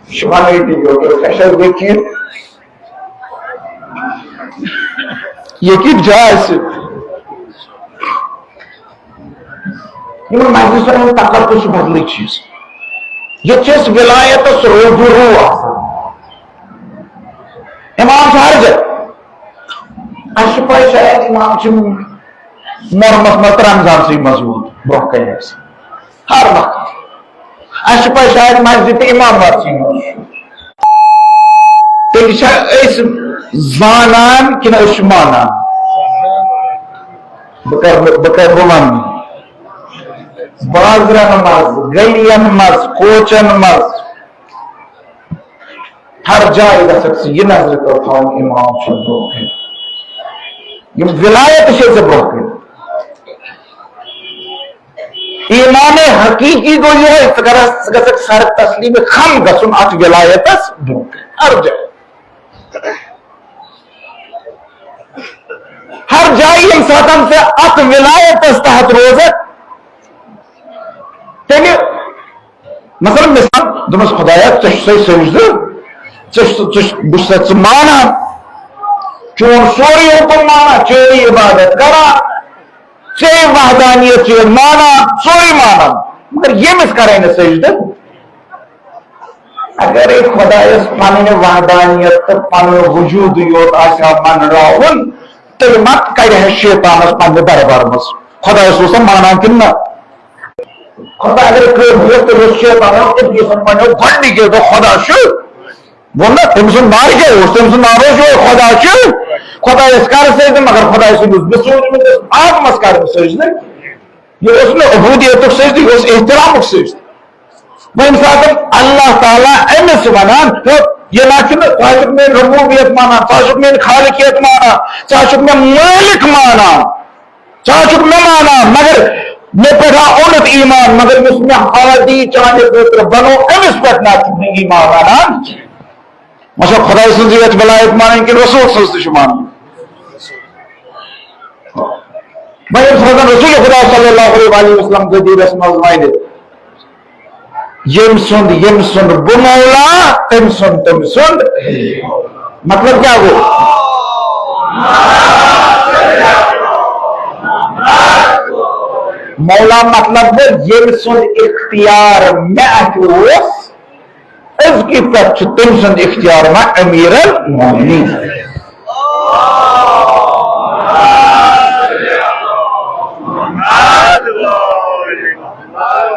یہِ چھُ وَننٕے تہِ یوت، أسۍ کیٛاہ چھِ اَسہِ وٕنۍ کینٛہہ؟ یہِ کِتھ جاے چھِ؟ یِمَن مجلسَن ہُنٛد تقدُس چھُ بدلٕے چیٖز۔ ییٚتہِ چھِ أسۍ ولایتَس روبرو آسان۔ اِمام چھُ ہر جایہِ۔ اَسہِ چھِ پَے شاید اِمام چھِ محرمَس منٛز تہٕ رمضانسٕے منٛز یوت برٛونٛہہ کَنہِ اَسہِ۔ ہر وقت۔ اَسہِ چھِ پَے شاید مسجد تہٕ اِمام وَتسٕے منٛز چھُ۔ تیٚلہِ چھا أسۍ زانان کِنہٕ أسۍ چھِ مانان؟ بہٕ کَرٕ نہٕ، بہٕ کَرٕ نہٕ وَننٕے۔ بازرَن منٛز، گٔلیَن منٛز، کوچَن منٛز، ہر جایہِ گژھکھ ژٕ یہِ نظرِ تَل تھاوُن، اِمام چھُ برٛونٛہہ کَنہِ۔ یِم ولایت چھِ ژےٚ برٛونٛہہ کَنہِ۔ ایمان حقیقی گوٚو یِہوٚے، ژٕ کَرَکھ، ژٕ گژھکھ سر تسلیم خم گژھُن اَتھ ولایتَس برٛونٛہہ کَنہِ۔ ہر جایہِ۔ ہر جایہِ ییٚمہِ ساتَن ژےٚ اَتھ ولایتَس تحت روزَکھ، تیٚلہِ مثلاً، مثال، دوٚپمَس، خۄدایا، ژےٚ چھُسَے سجدٕ، ژےٚ چھُ، ژٕ چھُ، بہٕ چھُسَے ژٕ مانان، چون سورُے حُکُم مانان، چٲنی عبادت کران، ژےٚ وحدانیت چھِ مانان، سورُے مانان، مگر ییٚمِس کرے نہٕ سجدٕ۔ اگرے خۄدایَس پنٕنۍ وحدانیت تہٕ پنُن وجوٗدٕے یوت آسہِ ہا منراوُن، تیٚلہِ ما کڑِ ہا شیطانَس پننہِ دربار منٛز۔ خۄدایَس اوس سا مانان کِنہٕ نہ؟ خۄدا اگر کٲفی اوس، تیٚلہِ اوس شیطان اوس ابلیٖسَن پنٛنیو گۄڈٕنِکے دۄہ خۄدا چھُ۔ ووٚن نہ، تٔمۍ سُنٛد ناو کیٛاہ اوس؟ تٔمۍ سُنٛد ناو اوس یِہوٚے، خۄدا چھُ۔ خۄدایَس کر سجدٕ، مگر خۄداے سُنٛد اوس بِسوٗنٛچمُت، آدمَس کر نہٕ سجدٕ۔ یہِ اوس نہٕ عبوٗدیتُک سجدٕ، یہِ اوس احترامُک سجدٕ۔ وۄنۍ ییٚمہِ ساتہٕ اللہ تعالیٰ أمِس وَنان، ہے، یہِ نہ چھُنہٕ، ژٕ ہا چھُکھ میٛٲنۍ ربوٗبیت مانان، ژٕ ہا چھُکھ میٛٲنۍ خالقیت مانان، ژٕ ہا چھُکھ مےٚ مٲلِک مانان۔ ژٕ ہا چھُکھ مےٚ مانان، مگر مےٚ پٮ۪ٹھ ہا اوٚنُتھ ایمان، مگر یُس مےٚ ہادی چانہِ خٲطرٕ بنوو، أمِس پٮ۪ٹھ نہ چھُکھ نہٕ ایمان اَنان۔ وۄنۍ چھا خۄداے سٕنٛزٕے یٲژ ولایت مانٕنۍ کِنہٕ رسول سٕنٛز تہِ چھُ مانُن؟ وۄنۍ ییٚمہِ ساتہٕ رسول خدا صلی اللہ علیہ وآلہ وسلم غدیٖرس منٛز وَنہِ، ییٚمۍ سُنٛد، ییٚمۍ سُنٛد بہٕ مولا، تٔمۍ سُنٛد، تٔمۍ سُنٛد۔ مطلب کیٛاہ گوٚو؟ مولا مطلب گوٚو، ییٚمۍ سُنٛد اختیار مےٚ اَتھِ اوس، أزکہِ پٮ۪ٹھ چھُ تٔمۍ سُنٛد اختیار وۄنۍ امیر المومنین۔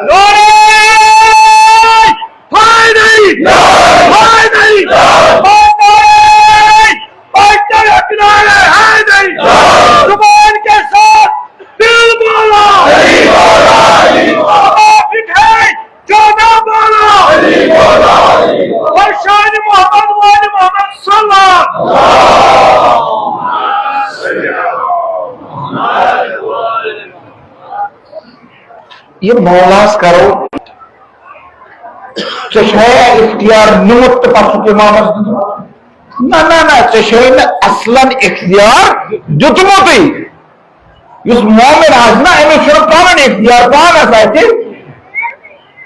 نعرہ حیدری! نعرہ حیدری! نعرہ حیدری! زبان کے ساتھ دل بولا! زبان پہ ہے جانا بالا! اور شان محمد وال محمد صلی اللہ! یہِ مولاہس کرو، ژےٚ چھےٚ اختیار نیوٗمُت تہٕ پتہٕ چھُکھ امامس دیُتمُت؟ نہ، نہ، نہ، ژےٚ چھےٚ نہٕ اصلاً اختیار دیُتمُتٕے۔ یُس مومن آسہِ نہ، أمِس چھُنہٕ پنُن اختیار پانس اَتھِ۔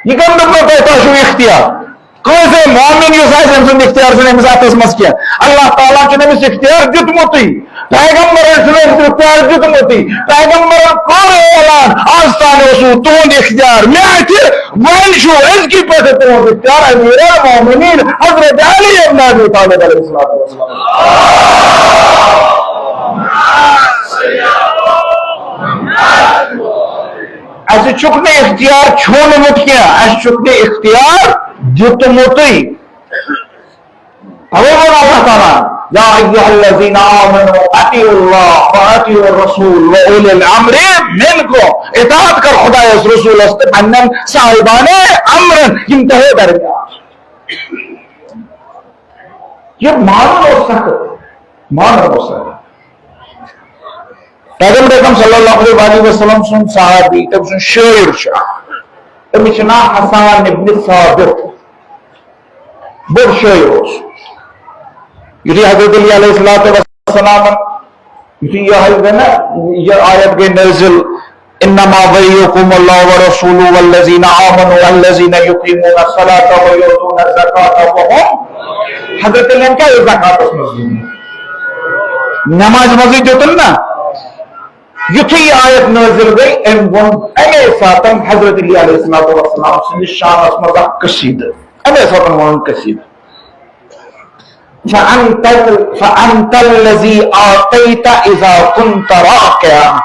یہِ کٔمۍ دوٚپنو تۄہہِ، تۄہہِ چھُو اختیار؟ کٲنٛسہِ مومن یُس آسہِ، أمۍ سُنٛد اختیار چھُنہٕ أمِس اَتھس منٛز کینٛہہ۔ اللہ تعالیٰ چھُنہٕ أمِس اختیار دیُتمُتٕے۔ پیغمبرن چھُنہٕ أمِس اختیار دیُتمُتٕے۔ پیغمبرن کوٚر اعلان، "از تام اوسوٕ تُہُنٛد اختیار مےٚ اَتھِ، وۄنۍ چھُ أزکہِ پٮ۪ٹھٕ تُہُنٛد اختیار امیر المومنین حضرت علی ابن ابی طالب علیہ الصلوۃ والسلام۔" اَسہِ چھُکھ نہٕ اختیار چھوٚنمُت کینٛہہ، اَسہِ چھُکھ نہٕ اختیار دیُتمُتٕے۔ توے ووٚن اللہ تعالیٰ، "یا ایھا الذین آمنوا اطیعوا اللہ و اطیعوا الرسول و اولی الامر منکم۔" اطاعت کر خدایس، رسولس تہٕ پننٮ۪ن صاحبانِ امرن، یِم تۄہہِ درمیان۔ یہِ مانُن اوس سخت، مانُن اوس سخت۔ پیغمبر اکرم صلی اللہ علیہ وآلہ وسلم سُنٛد صحابی، تٔمۍ سُنٛد شٲعر چھُ اکھ۔ تٔمِس چھُ ناو حسان ابن ثابت۔ بوٚڑ شٲعر اوس۔ یُتھُے حضرت علی علیہ الصلوۃ والسلام، یُتھُے یہِ حض گٔے نا، یہِ آیت گٔے نٲزِل، "انما ولیکم اللہ ورسولہ والذین آمنوا الذین یقیمون الصلاۃ ویؤتون الزکاۃ وهم"۔ حضرت علی کیٛاہ اوس زکاتس منٛز دیُن؟ نمازِ منٛزٕے دیُتُن نا۔ یُتھُے یہِ آیت نٲزِل گٔے، أمۍ ووٚن اَمے ساتن حضرت علی علیہ الصلوۃ والسلام سٕنٛدِس شانس منٛز اکھ قصیٖدٕ۔ اَمے ساتن ووٚنُن قصیٖدٕ۔ فأنت ال-، فأنت الذی أعطیت إذا کنت راکعا۔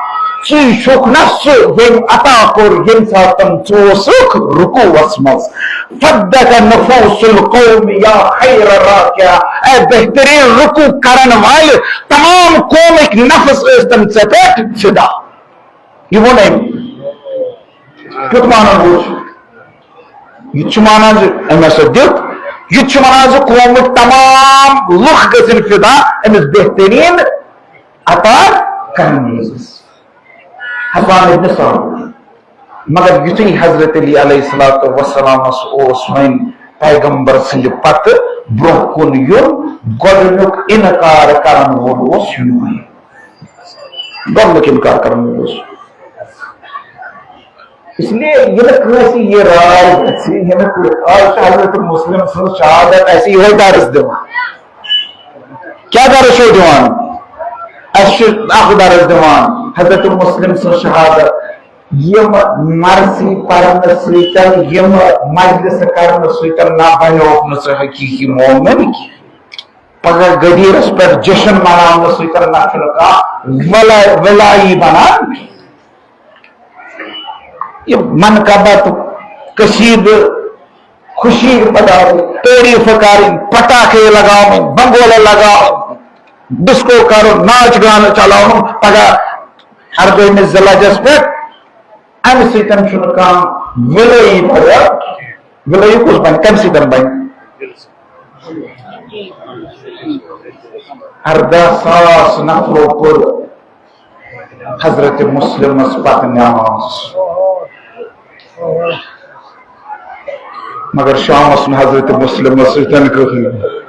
ژٕے چھُکھ نا سُہ، ییٚمۍ عطا کوٚر، ییٚمہِ ساتن ژٕ اوسُکھ رکوعس منٛز۔ فدک نفوس القوم یا خیر راکع۔ اے بہترین رکوع کرن والہِ، تمام قومٕکۍ نفس ٲسۍ تن ژےٚ پٮ۪ٹھ فدا۔ یہِ ووٚن أمۍ۔ کیُتھ مانان گوٚو سُہ؟ یہِ تہِ چھُ مانان زِ أمۍ ہسا دیُت۔ یہِ تہِ چھُ وَنان زِ قومٕکۍ تمام لُکھ گٔژھِن فدا أمِس بہتریٖن عطا کرن وٲلِس۔ حسان ابن ثابت۔ مگر یُتھُے حضرت علی علیہ الصلوۃ والسلامس اوس وۄنۍ پیغمبر سٕنٛدِ پتہٕ برونٛہہ کُن یُن، گۄڈٕنیُک انکار کرن وول اوس یِہوٚے۔ گۄڈٕنیُک انکار کرن وول اوس۔ اس لیے ییٚلہِ کٲنٛسہِ یہِ راے گژھِ، ییٚلہِ کٲنٛسہِ، آز چھُ حضرت مسلم سٕنٛز شہادت اَسہِ یِہوٚے درس دِوان۔ کیٛاہ درس چھو دِوان؟ اَسہِ چھُ اکھ درس دِوان، حضرت مسلم سٕنٛز شہادت۔ یِم مرثی پرنہٕ سۭتۍ، یِم مجلس کرنہٕ سۭتۍ نہ بنیوکھ نہٕ ژٕ حقیقی مومن کینٛہہ۔ پگاہ غدیرس پٮ۪ٹھ جشن مناونہٕ سۭتۍ نہ چھُنہٕ کانٛہہ ولا-، ولایی بنان۔ یہِ منقبت، قصیدٕ، خوشی پتاوٕ، تعریف کرٕنۍ، پٹاخے لگاوٕنۍ، بنگولہٕ لگاوٕنۍ، ڈسکو کرُن، ناچ گانہٕ چلاوُن، پگاہ اردٲہمہِ ذی الحجس پٮ۪ٹھ امہِ سۭتۍ چھُنہٕ کانٛہہ ولٲیی بنان۔ ولٲیی کُس بنہِ؟ کمہِ سۭتۍ بنہِ؟ اردہ ساس نفرو پٔر حضرت مسلمس پتہٕ نماز، مگر شامس نہٕ حضرت مسلمس سۭتۍ کٕہٕنۍ۔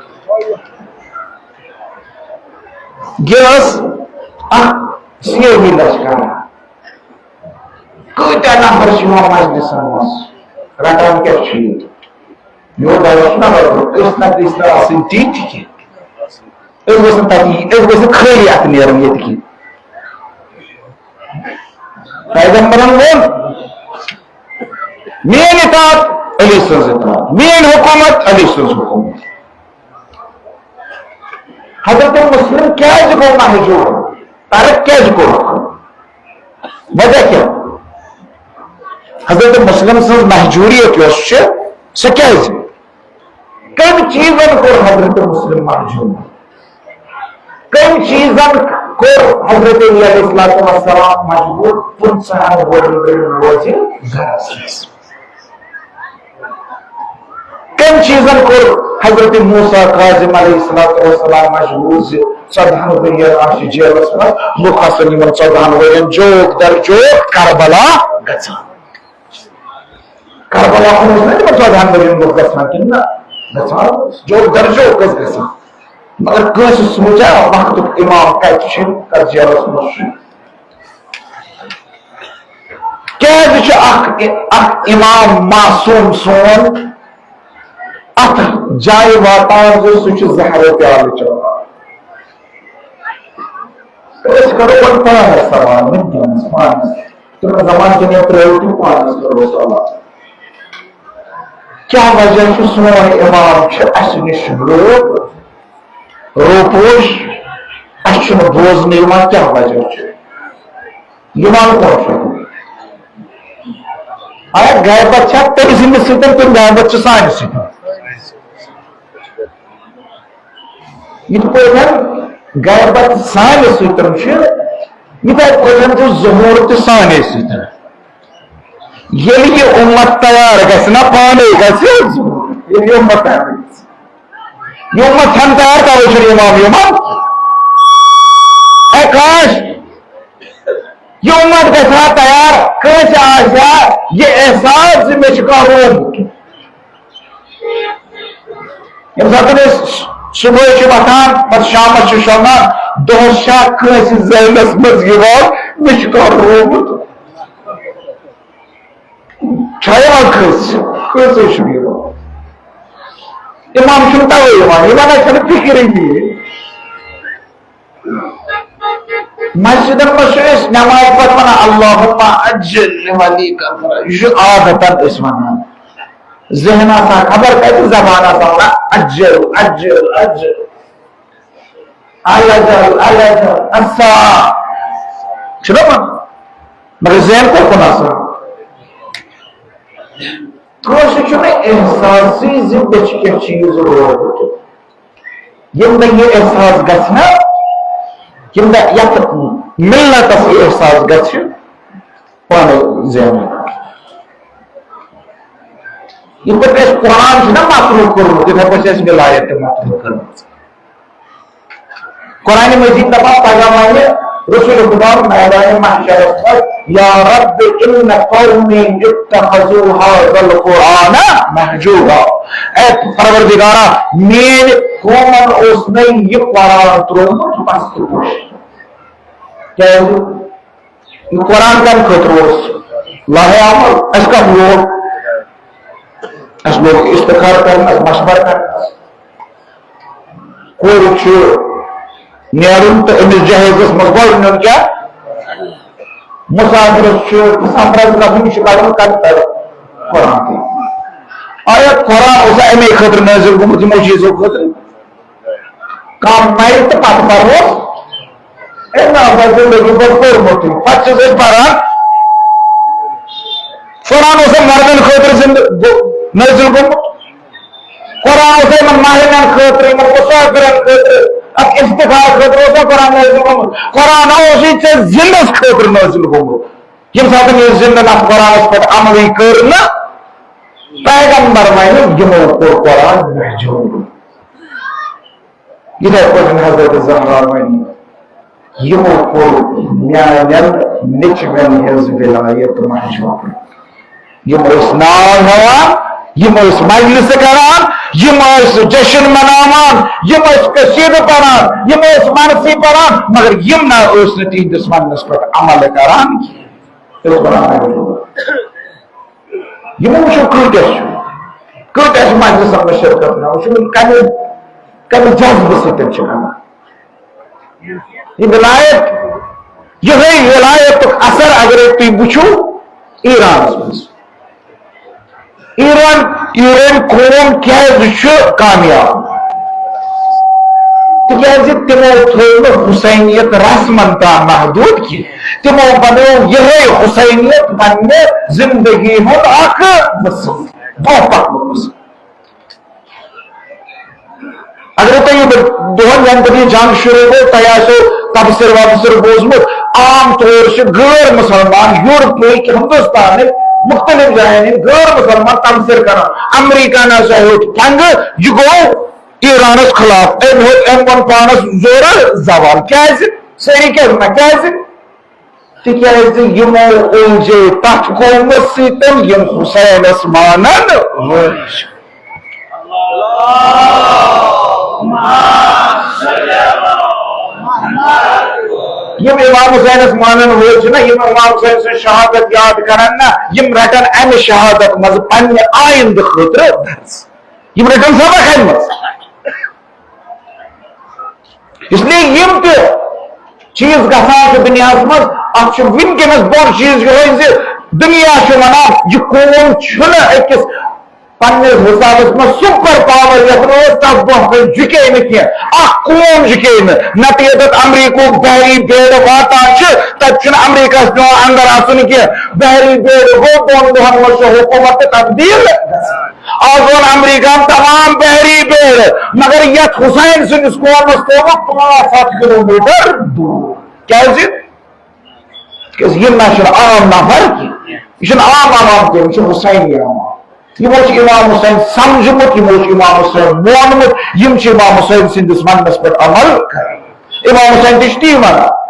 یہِ ٲس اکھ سیٲحی لشکر۔ کۭتیاہ نفر چھِ یِوان مجلسن منٛز، رٹان کیٛاہ چھُ ییٚتہِ؟ میون دعویٰ چھُنہ رٹُن، أسۍ نہ گٔژھۍ نہٕ آسٕنۍ تِتھۍ کینٛہہ۔ أسۍ گٔژھۍ نہٕ تَتہِ، أسۍ گٔژھۍ نہٕ خٲلی اَتھٕ نیرٕنۍ ییٚتہِ کینٛہہ۔ پیغمبرن ووٚن، "میٲنۍ اطاعت، علی سٕنٛز اطاعت، میٲنۍ حکوٗمت، علی سٕنٛز حکوٗمت۔" حضرت مسلم کیٛازِ گوٚو مہجوٗر؟ ترک کیٛازِ کوٚرُکھ؟ وجہ کیٛاہ؟ حضرت مسلم سٕنٛز مہجوٗریت یۄس چھِ، سۄ کیٛازِ؟ کٔمۍ چیٖزن کوٚر حضرت مسلم مہجوٗر؟ کٔمۍ چیٖزن کوٚر حضرت علی علیہ الصلوۃ والسلام مجبوٗر پٕنٛژٕہن ؤرین روزِ گرس منٛز؟ کٔمۍ چیٖزن کوٚر حضرت موسیٰ کاظم علیہ الصلوۃ والسلام مجبوٗر زِ ژۄدہن ؤرین آسہِ جیلس منٛز، لُکھ آسن یِمن ژۄدہن ؤرین جوک در جوک کربلا گژھان؟ کربلا اوس نہ تِمن ژۄدہن ؤرین لُکھ گژھان کِنہٕ نہ؟ گژھان اوس۔ جوک در جوک ٲسۍ گژھان۔ مگر کٲنٛسہِ سوٗنٛچا وقتُک امام کتہِ چھُ، کتھ جیلس منٛز چھُ؟ کیٛازِ چھُ اکھ، اکھ امام معصوم سون اتھ جایہِ واتان زِ سُہ چھُ زہرو پیالہٕ چٮ۪وان۔ أسۍ کرو وۄنۍ پانس سوال، وٕنکیٚنس پانس۔ تِمن زمانہٕ کٮ۪ن ترٲوِو تُہۍ پانس کرو سوال۔ کیٛاہ وجہ چھُ سون امام چھُ اسہِ نِش روپ، روپوش، اسہِ چھُنہٕ بوزنہٕ یِوان، کیٛاہ وجہ چھُ؟ یِوان کون چھُ؟ اگر غیبت چھا تٔمۍ سٕنٛدِ سۭتۍ، کِنہٕ غیبت چھِ سانہِ سۭتۍ؟ یِتھ پٲٹھۍ غیبت سانہِ سۭتۍ چھِ، یِتھے پٲٹھۍ چھُ ظہوٗر تہِ سانے سۭتۍ۔ ییٚلہِ یہِ اُمت تیار گژھِ نا، پانے گژھِ ظہوٗر۔ ییٚلہِ یہِ اُمت تیار گژھِ، یہِ اُمت چھَنہٕ تیار، توے چھُنہٕ اِمام یِوان۔ اے کاش، یہِ اُمت گژھِ ہا تیار، کٲنٛسہِ آسہِ ہا یہِ احساس زِ مےٚ چھُ کانٛہہ روومُت۔ ییٚمہِ ساتہٕ أسۍ صُبحٲے چھِ وۄتھان، پَتہٕ شامَس چھِ شۄنٛگان، دۄہَس چھا کٲنٛسہِ ذہنَس منٛز یِوان، مےٚ چھُ کانٛہہ روومُت؟ چھا یِوان کٲنٛسہِ؟ کٲنٛسے چھُنہٕ یِوان۔ اِمام چھُنہٕ تَوَے یِوان، یِمَن آسہِ نہٕ فِکرٕے یہِ۔ مسجدن منٛز چھِ أسۍ نماز پتہٕ ونان، "اللہم عجل لولیک الفرج"، یہِ چھُ عادتن أسۍ ونان۔ ذہن آسان خبر کتہِ، زبان آسان ونان، "عجل، عجل، عجل، العجل، العجل، الساعة"۔ چھُنہ ونان؟ مگر ذہن کوٚت کُن آسان؟ کٲنٛسہِ چھُنہٕ احساسٕے زِ مےٚ چھُ کینٛہہ چیٖز روومُت۔ ییٚمہِ دۄہ یہِ احساس گژھِ نا، ییٚمہِ دۄہ یَتھ مِلتَس یہِ احساس گژھِ، پانَے زینُن۔ یِتھ پٲٹھۍ اَسہِ قرآن چھُ نا مطلوب کوٚرمُت، تِتھَے پٲٹھۍ چھِ اَسہِ وِلایت تہِ مطلوب کٔرمٕژ۔ قرآن مجید دپان پگاہ ونہِ رسول خدا میدان محشرس منٛز، "یا رب ان قومی اتخذوا هذا القرآن مهجورا"۔ اے پروردگارا، میٲنۍ قومن اوس مےٚ یہِ قرآن ترٛوومُت پستہٕ پٲٹھۍ۔ کیٛازِ؟ یہِ قرآن کَمہِ خٲطرٕ اوس؟ لاہے عمل۔ اَسہِ کَتھ لوگ؟ اَسہِ لوگ استخارٕ کرنَس، مشورٕ کرنَس۔ کورِ چھُ نیرُن تہٕ أمِس جہازَس منٛز گۄڈٕ نیُن کیٛاہ؟ مُسافِرَس چھُ سفرَس گژھُن، یہِ چھُ کَرُن کَتھ پٮ۪ٹھ؟ قرآن تہِ۔ آیا قرآن اوسا اَمے خٲطرٕ نٲزِل گوٚمُت، یِمو چیٖزو خٲطرٕ؟ کم مَرِ تہٕ پتہٕ پرو۔ ہے نہ، بس زندگی پتہٕ پوٚرمُتٕے۔ پتہٕ چھِس أسۍ پران۔ قرآن اوس مردن خٲطرٕ زندٕ گو-، نٲزِل گوٚمُت۔ قرآن اوس یِمن ماہرِنٮ۪ن خٲطرٕ، یِمن مسافرن خٲطرٕ، اتھ افتخار خٲطرٕ اوس نہٕ قرآن نٲزِل گوٚمُت۔ قرآن اوس یہِ ژےٚ زندس خٲطرٕ نٲزِل گوٚمُت۔ ییٚمہِ ساتہٕ یہِ زندن اتھ قرآنس پٮ۪ٹھ عملٕے کٔر نہٕ، پیغمبر ونہِ، یِمو کوٚر قرآن محجوٗر۔ یِتھے پٲٹھۍ حضرت زہرا وَنہِ، یِمو کوٚر میانٮ۪ن نیٚچوٮ۪ن ہٕنٛز ولایت محجوب۔ یِم ٲسۍ ناو ہٮ۪وان، یِم ٲسۍ مجلس کران، یِم ٲسۍ جشن مناوان، یِم ٲسۍ قصیدٕ پران، یِم ٲسۍ مرثی پران، مگر یِم نہ ٲسۍ نہٕ تِہنٛدِس وننس پٮ۪ٹھ عمل کران کینٛہہ۔ ٲسۍ ونان، یِمو وٕچھو کۭتیاہ چھِ، کۭتیاہ چھِ مجلسن منٛز شرکت کران، وٕچھو کمہِ، کمہِ جذبہٕ سۭتۍ چھِ کران۔ یہِ ولایت، یِہوٚے ولایتُک اثر اگرے تُہۍ وٕچھِو ایرانس منٛز۔ ایران، ایرٲنۍ قوم کیازِ چھُ کامیاب؟ تِکیازِ تِمو تھوو نہٕ حسینیت رسمن تام محدوٗد کینٛہہ۔ تِمو بنوو یِہوٚے حسینیت پننہِ زندگی ہُنٛد اکھ مقصد، برٛونٛہہ پکنُک مقصد۔ اگر تۄہہِ یہِ دۄہن ینہٕ پٮ۪ٹھ یہِ جنگ شروع گوٚو، تۄہہِ آسیو تبصرٕ وبصرٕ بوٗزمُت، عام طور چھِ غٲر مسلمان یورپٕکۍ، ہندوستانٕکۍ مختلف جاین ہٕنٛدۍ غٲر مسلمان تبصرٕ کران، امریکہ نہ سا ہیوٚت پنگہٕ، یہِ گوٚو ایرانس خلاف، أمۍ ہیوٚت، أمۍ ووٚن پانس زورٕ زوال۔ کیازِ؟ سٲری کیازِ ونان؟ کیازِ؟ تِکیازِ یِمو اُلجے تتھ قومس سۭتۍ، یِم حسینس مانن وٲلۍ چھِ۔ یِم امام حسینس مانن وٲلۍ چھِ نہ، یِم امام حسین سٕنٛز شہادت یاد کرن نہ، یِم رٹن امہِ شہادت منٛز پننہِ آیندٕ خٲطرٕ درس۔ یِم رٔٹن سبق اَمہِ منٛز۔ اس لیے یِم تہِ چیٖز گژھان چھِ دُنیاہَس منٛز، اَتھ چھُ وٕنکیٚنَس بوٚڑ چیٖز یِہوٚے زِ دُنیا چھُ وَنان، یہِ قوم چھُنہٕ أکِس پننِس حسابس منٛز سپر پاور یتھ نہٕ اوس، تتھ برونٛہہ کنہِ جُکے نہٕ کینٛہہ۔ اکھ قوم جُکے نہٕ، نتہٕ یوٚتتھ امریکہُک بحری بیڑٕ واتان چھُ، تتہِ چھُنہٕ امریکہس پٮ۪وان اندر اژُن کینٛہہ۔ بحری بیڑٕ گوٚو، دۄن دۄہن منٛز چھُ حکومت تہٕ تبدیل گژھان۔ آز ووٚن امریکہن تمام بحری بیڑٕ، مگر یتھ حسین سٕنٛدِس قومس تھوٚوُکھ پانٛژھ ہتھ کلوٗمیٹر دوٗر۔ کیازِ؟ تِکیازِ یِم نہ چھِنہٕ عام نفر کینٛہہ، یہِ چھُنہٕ عام عوام کینٛہہ، یِم چھِ حسینی عوام۔ یِمو چھُ امام حسین سمجھمُت، یِمو چھُ امام حسین مونمُت، یِم چھِ امام حسین سٕنٛدِس وننس پٮ۪ٹھ عمل کران۔ امام حسین تہِ چھِ تی ونان۔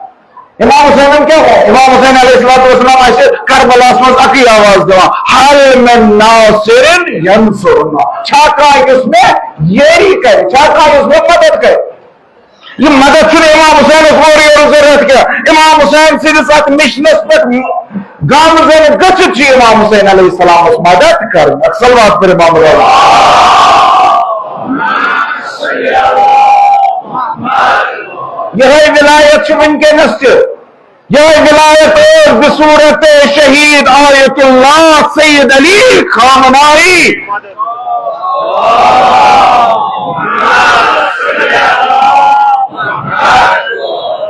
امام حسینن کیٛاہ ووٚن؟ امام حسین علیہ الصلوۃ والسلام آسہِ کربلاہس منٛز اکٕے آواز دِوان، "حل من ناصر ینصرنا"، چھا کانٛہہ یُس مےٚ یٲری کرِ، چھا کانٛہہ یُس مےٚ مدد کرِ؟ یہِ مدد چھُنہٕ امام حسینس اورٕ یورٕ ضروٗرت کینٛہہ۔ امام حسین سٕنٛدِس اتھ مِشنس پٮ۪ٹھ گامزن گٔژھِتھ چھِ امام حسین علیہ السلامس مدد کرٕنۍ۔ اکھ صلوات پٔرِو امام حسین۔ یِہوٚے ولایت چھِ وٕنکیٚنس تہِ۔ یِہوٚے ولایت ٲس بصورت شہید آیت اللہ سید علی خامنائی۔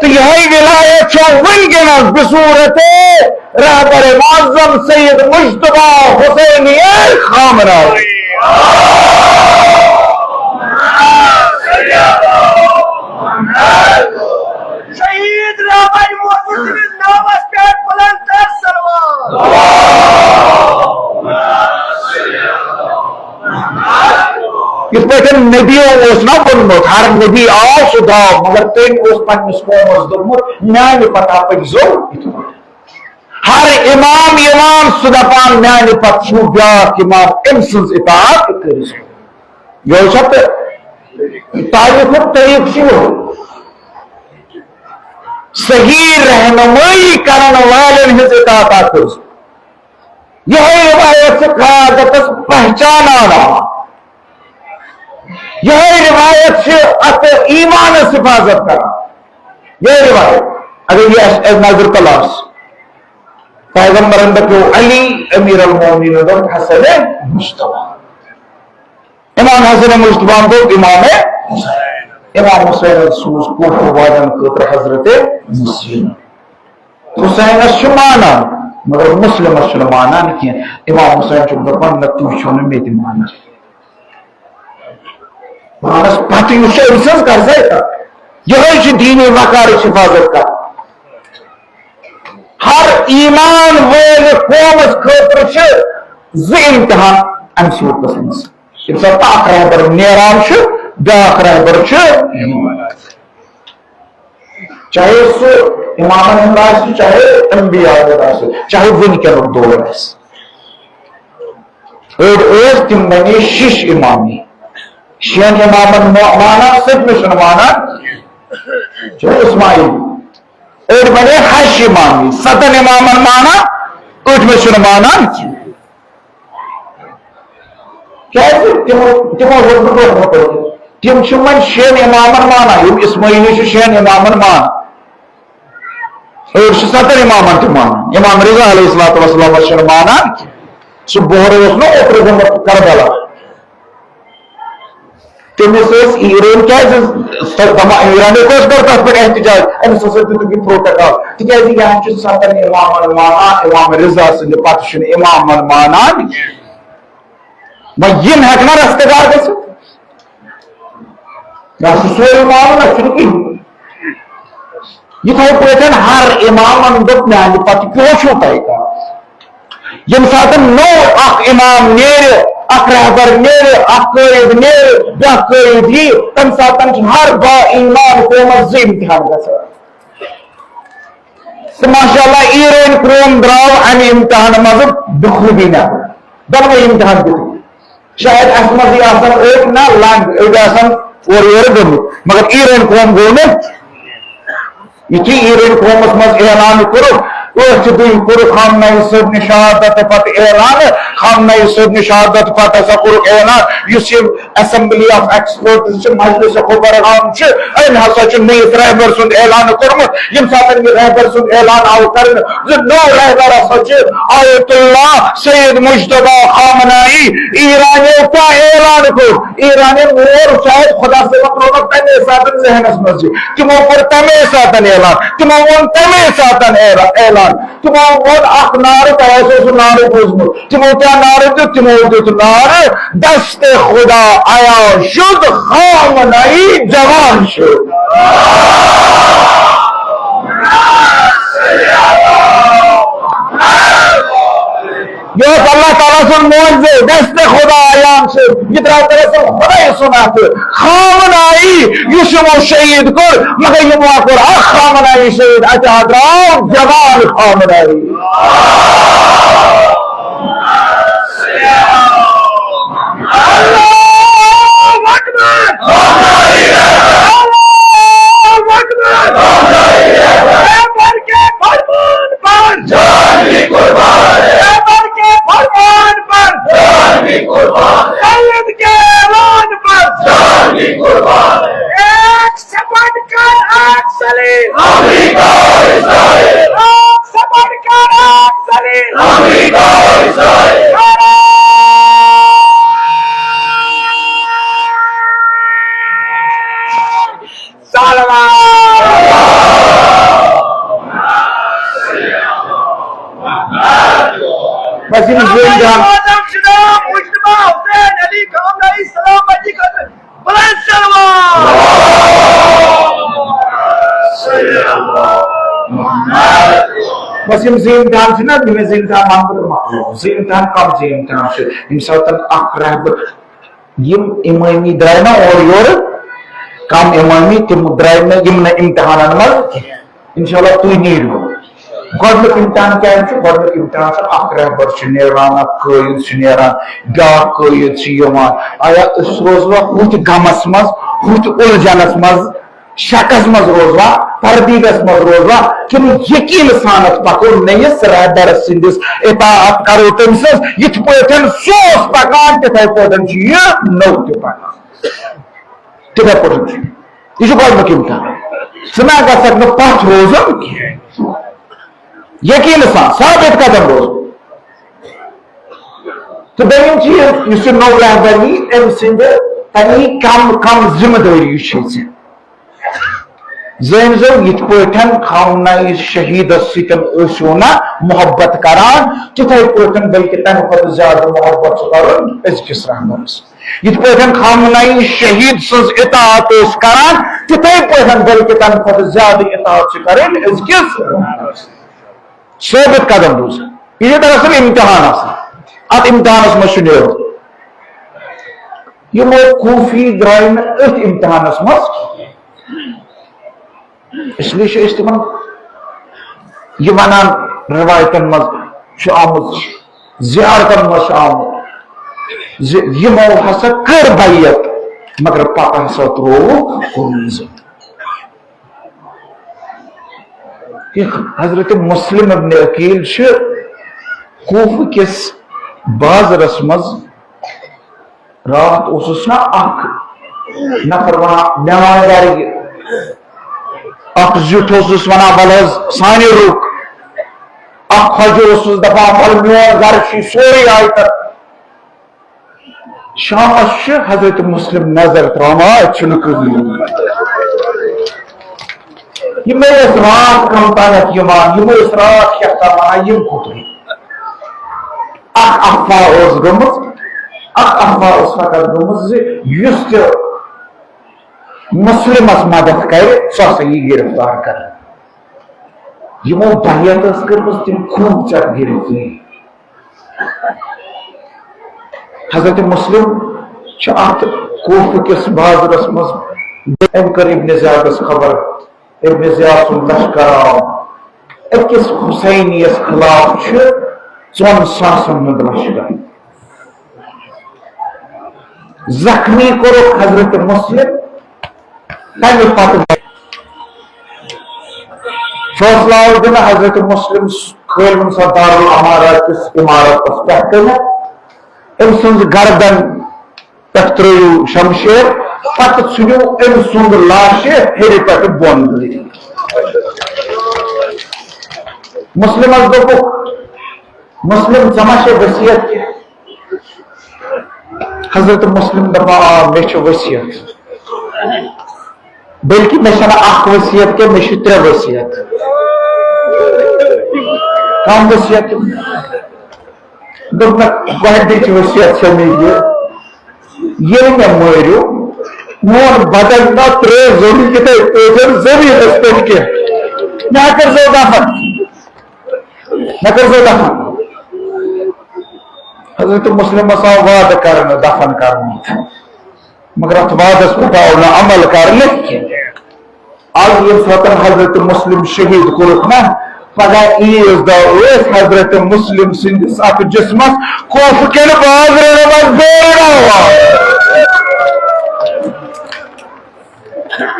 تہٕ یِہوٚے ولایت چھو وٕنکیٚنس بصورت رہبر معظم سید مجتبیٰ حسینی خامنائی۔ شہید رہبر محمد سٕنٛدِس ناوس پٮ۪ٹھ بلند تر صلوات۔ یِتھ پٲٹھۍ نبیو اوس نہ ووٚنمُت، ہر نبی آو سُہ درٛاو، مگر تٔمۍ اوس پننِس قومس دوٚپمُت، میانہِ پتہ پٔکۍ زیو یِتھ پٲٹھۍ۔ ہر امام یِوان سُہ دپان، میانہِ پتہٕ چھُو بیاکھ امام، أمۍ سٕنٛز اطاعت کٔرِو۔ یہِ چھا تہٕ تاریخُک طریٖقہٕ چھُ یِہوٚے۔ صحیح رہنمٲیی کرن والٮ۪ن ہٕنٛز اطاعت کٔرِو۔ یِہوٚے روایت چھِ قیادتس پہچاناوان۔ یِہوٚے روایت چھِ اتھ ایمانس حفاظت کران۔ یِہوٚے روایت، اگر یہِ اَسہِ، اَسہِ نظر تل آسہِ، پیغمبرن دپیو علی امیر المومنین، دوٚپ حسن مجتبیٰ۔ امام حسن مجتبیٰ دوٚپ امام حسین۔ امام حسین سوٗز کوفہٕ والٮ۪ن خٲطرٕ حضرت مسلم۔ حسینس چھُ مانان، مگر مسلمس چھُنہٕ مانان کینٛہہ۔ امام حسین چھُ دپان، نہ، تُہۍ چھِو نہٕ مےٚ تہِ مانان۔ پانس پتہٕ یُس چھُ، أمۍ سٕنٛز کر سا یِہوٚے چھُ دینِ وقارٕچ حفاظت کران۔ ہر ایمان وٲلہِ قومس خٲطرٕ چھِ زٕ امتحان امہِ صورتس منٛز۔ ییٚمہِ ساتہٕ اکھ رہبر نیران چھُ، بیٛاکھ رہبر چھُ یِوان۔ چاہے سُہ امامن ہُنٛد آسہِ، چاہے انبیاء ہُنٛد آسہِ، چاہے وٕنکیٚنُک دور آسہِ۔ أڑۍ ٲسۍ، تِم بنے شیش امامی۔ شین امامن ما-، مانان، سٔتمہِ چھُنہٕ مانان، چاہے اسماعیل۔ أڑۍ بنے ہش امامی، ستن امامن مانان، ٲٹھمہِ چھُنہٕ مانان۔ کیازِ؟ تِمو، تِمو ووٚن نہٕ برونٛہہ برونٛہہ پٲٹھۍ۔ تِم چھِ وۄنۍ شین امامن مانان، یِم اسماعیلی چھِ شین امامن مانان۔ أڑۍ چھِ ستن امامن تہِ مانان۔ امام رضا علیہ الصلوۃ والسلام چھِنہٕ مانان کینٛہہ۔ سُہ بۄہرٕ اوس نہ اوترٕ گوٚمُت کربلا۔ تٔمِس ٲسۍ ایرٲنۍ کیازِ، سۄ دپان، ایرانٕکۍ ٲسۍ گۄڈٕ تتھ پٮ۪ٹھ احتجاج، أمِس ہسا دِتُکھ یہِ پروٹوکال، تِکیازِ یہِ ہن چھُ ستن امامن مانان، امام رضا سٕنٛدِ پتہٕ چھُنہٕ امامن مانان۔ وۄنۍ یِم ہیٚکہِ نا رستہٕ دار گٔژھِتھ؟ نہ چھُ سورُے مانُن، نہ چھُنہٕ کِہیٖنۍ۔ یِتھے پٲٹھۍ ہر امامن دوٚپ، میانہِ پتہٕ کیٛاہ چھُو تۄہہِ کران؟ ییٚمہِ ساتہٕ نوٚو اکھ امام نیرِ، اکھ رہبر نیرِ، اکھ قٲیِد نیرِ، بیٛاکھ قٲیِد یی، تَمہِ ساتہٕ چھِ ہر با ایمان قومس زٕ امتحان گژھان۔ تہٕ ماشاء اللہ، ایرٲنۍ قوم درٛاو امہِ امتحانہٕ منٛزٕ بخوٗبی نٮ۪بر۔ دۄنوَے امتحان دِتِکھ۔ شاید اَسہِ منٛزٕے آسن أڑۍ نہ لنٛگ، أڑۍ آسن اورٕ یورٕ گٔمٕتۍ، مگر ایرٲنۍ قوم گوٚو نہٕ۔ یُتھُے ایرٲنۍ قومس منٛز اعلان کوٚرُکھ، أتھۍ دۄہہِ کوٚرُکھ خامنہ ای صٲبنہِ شہادت پتہٕ اعلان، خامنہ ای صٲبنہِ شہادت پتہٕ ہسا کوٚرُکھ اعلان، یُس یہِ Assembly of Experts چھِ، مجلس خبراں چھِ، أمۍ ہسا چھُ نٔیِس رہبر سُنٛد اعلان کوٚرمُت۔ ییٚمہِ ساتہٕ یہِ رہبر سُنٛد اعلان آو کرنہٕ زِ نوٚو رہبر ہسا چھُ آیت اللہ سید مجتبیٰ خامنائی۔ ایرانیو کیٛاہ اعلان کوٚر؟ ایرانیو ووٚن شاید خدا صٲبن ترٛوونکھ تَمے ساتہٕ ذہنس منٛز یہِ۔ تِمو کوٚر تَمے ساتہٕ اعلان، تِمو ووٚن تَمے ساتہٕ اعلان، اعلان۔ تِمو ووٚن اکھ نعرٕ، تۄہہِ آسیو سُہ نعرٕ بوٗزمُت۔ تِمو کیٛاہ نعرٕ دیُت؟ تِمو دیُت نعرٕ، دست خدا عیاں شد، خامنائی جوان شد۔ یہِ اوس اللہ تعالیٰ سُنٛد معجزٕ، دست خدا عیاں شد۔ یہِ درٛاو دراصل خدایہِ سُنٛد اَتھٕ۔ خامنائی، یُس یِمو شہیٖد کوٚر، مگر یِمو ہا کوٚر اکھ خامنائی شہیٖد، اَتہِ ہا درٛاو جوان خامنائی۔ اللہ اکبر! اللہ اکبر! پیغمبر کے فرمان پر جان بھی قربان ہے۔ پیغمبر کے فرمان پر جان بھی قربان ہے۔ سید کے اعلان پر جان بھی قربان ہے۔ ایک سے بڑھ کر ایک سلیل۔ امریکہ اور اسرائیل۔ ایک سے بڑھ کر ایک سلیل۔ امریکہ اور اسرائیل۔ صلوات۔ بس یِم زٕ امتحان۔ اعظم جناب مجتبیٰ حسین علی خامنہ ای سلامتی خٲطرٕ بلند صلوات۔ بس یِم زٕ امتحان چھِ نہ، یِم زٕ امتحان وَنہٕ بہٕ تۄہہِ مۄکلٲوِتھ۔ زٕ امتحان کم زٕ امتحان چھِ؟ ییٚمہِ ساتہٕ اکھ رہبر، یِم امٲمی درٛاے نہ اورٕ یورٕ، کم امٲمی، تِم درٛاے نہٕ یِم نہٕ امتحانن منٛز کینٛہہ۔ انشاءاللہ تُہۍ نیٖرِو۔ گۄڈٕنیُک امتحان کیٛاہ چھُ؟ گۄڈٕنیُک امتحان چھُ اکھ رہبر چھُ نیران، اکھ قٲیِد چھُ نیران، بیٛاکھ قٲیِد چھُ یِوان۔ آیا أسۍ روزوا ہُتھ غمس منٛز، ہُتھ اُلجھنس منٛز، شکس منٛز روزوا، تردیدس منٛز روزوا، کِنہٕ یقین سانتھ پکو نٔیِس رہبر سٕنٛدِس اطاعت کرو تٔمۍ سٕنٛز، یِتھ پٲٹھۍ سُہ اوس پکان، تِتھے پٲٹھۍ چھُ یہِ نوٚو تہِ پکان۔ تِتھے پٲٹھۍ چھُ۔ یہِ چھُ گۄڈٕنیُک امتحان۔ ژٕ نہ گژھکھ نہٕ پتھ روزُن کینٛہہ۔ یقین سان ثابت قدم روزُن۔ تہٕ دوٚیِم چیٖز، یُس یہِ نوٚو رہبر یی، أمۍ سٕنٛدِ تَمہِ کم کم ذمہٕ دٲری چھِ ژےٚ۔ زٲنۍ زیو، یِتھ پٲٹھۍ خامنہ ای شہیٖدس سۭتۍ ٲسِو نہ محبت کران، تِتھے پٲٹھۍ بلکہِ تَمہِ کھۄتہٕ زیادٕ محبت چھُ کرُن أزکِس رہبرس۔ یِتھ پٲٹھۍ خامنہ ای شہیٖد سٕنٛز اطاعت ٲسۍ کران، تِتھے پٲٹھۍ بلکہِ تَمہِ کھۄتہٕ زیادٕ اطاعت چھِ کرٕنۍ أزکِس۔ ثٲبت قدم روزُن۔ یہِ چھُ دراصل امتحان آسان۔ اتھ امتحانس منٛز چھُ نیرُن۔ یِمو کوٗفی درٛاے نہٕ أتھۍ امتحانس منٛز کینٛہہ۔ اس لیے چھِ أسۍ تِمن یہِ ونان، روایتن منٛز چھُ آمُت، زیارتن منٛز چھُ آمُت زِ یِمو ہسا کٔر بیعت، مگر پتہٕ ہسا ترووُکھ کُنُے زوٚن۔ یہِ حضرت مسلم ابن عقیل چھُ کوفہ کِس بازرس منٛز۔ راتھ اوسُس نا اکھ نفر ونان، مےٚ وَن گرِ یہِ۔ اکھ زیُٹھ اوسُس ونان، "ول حظ سانہِ رُک۔" اکھ خۄجہِ اوسُس دپان، "ول میون گرٕ چھُے سورُے آیتر۔" شامس چھُ حضرت مسلم نظر تراوان، اَتہِ چھُنہٕ کٕہٕنۍ۔ یِمے ٲسۍ راتھ کم تامَتھ یِوان، یِمے ٲسۍ راتھ کیٛاہ تام وَنان، یِم کوٚت گٔے؟ اکھ افواہ ٲس گٔمٕژ، اکھ افواہ ٲس فقط گٔمٕژ زِ یُس تہِ مسلمس مدد کرِ، سُہ ہسا یی گرفتار کرنہٕ۔ یِمو بیعت ٲس کٔرمٕژ، تِم خوٗن چکھ گرفتٲری۔ حضرت مسلم چھُ اتھ کوفہ کِس بازرس منٛز، أمۍ کٔر ابن زیادس خبر، ابن زیاد سُنٛد لشکر آو۔ أکِس حسینیس خلاف چھُ ژۄن ساسن ہُنٛد لشکر۔ زخمی کوٚرُکھ حضرت مسلم، تمہِ پتہٕ فٲصلہٕ آو دِنہٕ حضرت مسلم کھٲلِن سا دارالامارات کِس عمارتس پٮ۪ٹھ کٔنۍ۔ أمۍ سٕنٛز گردن پٮ۪ٹھ ترٲیِو شمشیر، پتہٕ ژھٕنِو أمۍ سُنٛد لاش ہیٚرِ پٮ۪ٹھ بۄن۔ مسلمس دوٚپُکھ، مسلم، ژےٚ ما چھے وصیت کینٛہہ؟ حضرت مسلم دپان، آ، مےٚ چھِ وصیت، بلکہ مےٚ چھَنہٕ اکھ وصیت کینٛہہ، مےٚ چھِ ترٛےٚ وصیت۔ کم وصیت؟ دوٚپنَکھ، گۄڈٕنِچ وصیت چھےٚ مےٚ یہِ، ییٚلہِ مےٚ مٲرِو، میون بدن ما ترٛٲیِو ضروٗری یِتھَے پٲٹھۍ زٔمیٖنَس پٮ۪ٹھ کینٛہہ۔ مےٚ ہا کٔرۍزیو دفن، مےٚ کٔرۍزیو دفن۔ حضرت مسلمس آو وعدٕ کرنہٕ دفن کرنہٕ، مگر اتھ وعدس پٮ۪ٹھ آو نہٕ عمل کرنہٕ کینٛہہ۔ از ییٚمہِ ساتہٕ حضرت مسلم شہید کوٚرُکھ نا، پگاہ عیٖذ دۄہ ٲسۍ حضرت مسلم سٕنٛدِس اتھ جسمس کوفہٕ کٮ۪ن بازرن منٛز بیرناوان۔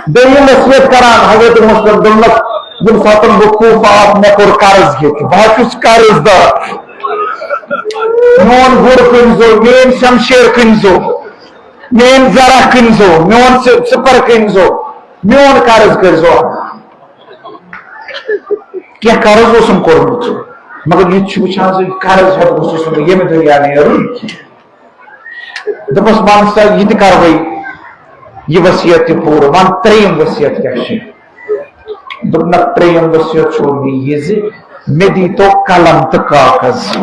بیٚیہِ وصیت کران حضرت مسلم، دوٚپنَس، ییٚمہِ ساتہٕ بہٕ کوفہ آس، مےٚ کوٚر قرض ییٚتہِ، بہٕ حظ چھُس قرض دار۔ میون گُر کٕنۍزیو، میٲنۍ شمشیر کٕنۍزیو، میٲنۍ زرہ کٕنۍزیو، میون سِ-، سِپر کٕنۍزیو، میون قرض کٔرۍزیو ادا۔ کینٛہہ قرض اوسُم کوٚرمُت، مگر یہِ تہِ چھُ وٕچھان زِ قرض ہٮ۪تھ گوٚژھُس نہٕ ییٚمہِ دُنیا نیرُن۔ دوٚپمَس، وَن سا، یہِ تہِ کَرٕ بہٕ، یہِ وصیت تہِ پوٗرٕ۔ وَن، ترٛیٚیِم وصیت کیٛاہ چھِ؟ دوٚپنَکھ، ترٛیٚیِم وصیت چھُ مےٚ یہِ زِ مےٚ دیٖتو قلم تہٕ کاغذ۔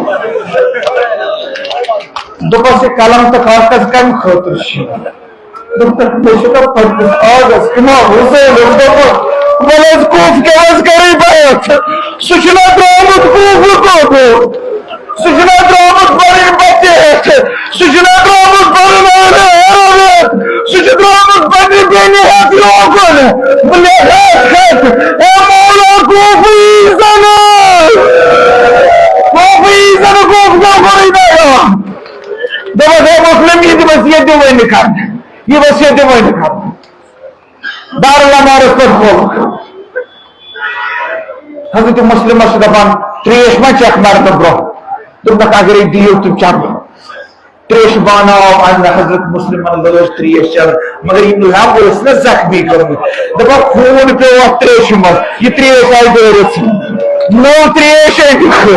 دوٚپمَس، یہِ قلم تہٕ کاغذ کَمہِ خٲطرٕ چھِ؟ دوٚپنَکھ، مےٚ چھُنہ پنٛنِس آغس امام حسینَس دوٚپمُت، وَلہٕ حظ، کوفہٕ کیٛاہ حظ کَرٕے بہٕ اَتھ؟ سُہ چھُنہ درٛامُت کوفہٕ کوٚت؟ سُہ چھُنہ درٛامُت پنٕنۍ بچہِ ہٮ۪تھ، سُہ چھُنہ درٛامُت پنُن اہلِ حرم ہٮ۪تھ، سُہ چھُ درٛامُت پننہِ بیٚنہِ ہٮ۪تھ یوکُن۔ بہٕ لیکھٕ اَتھ خط، اے مولا، کوفہٕ یی زَن، کوفہٕ یی زَن، کوفہٕ کیٛاہ کوٚرُے مےٚ؟ دوٚپُس، اے مسلم، یہِ تہِ وصیت دِمَے نہٕ کرنہٕ، یہِ وصیت دِمَے نہٕ کرنہٕ۔ دارالامارس پٮ۪ٹھ کھولُکھ۔ حضرت مسلمس چھِ دپان، تریش ما چکھ مرنہٕ برونٛہہ؟ دوٚپنکھ، اگرے دِیِو تہٕ چمہٕ۔ تریش بانہٕ آو اننہٕ، حضرت مسلمن لٲج تریش چٮ۪نۍ، مگر یِم لب ٲسۍ نہ زخمی گٔمٕتۍ۔ دپان، خوٗن پیوٚو اتھ تریشہِ منٛز، یہِ تریش آیہِ دٲرِتھ۔ نٔو تریش أنِکھ،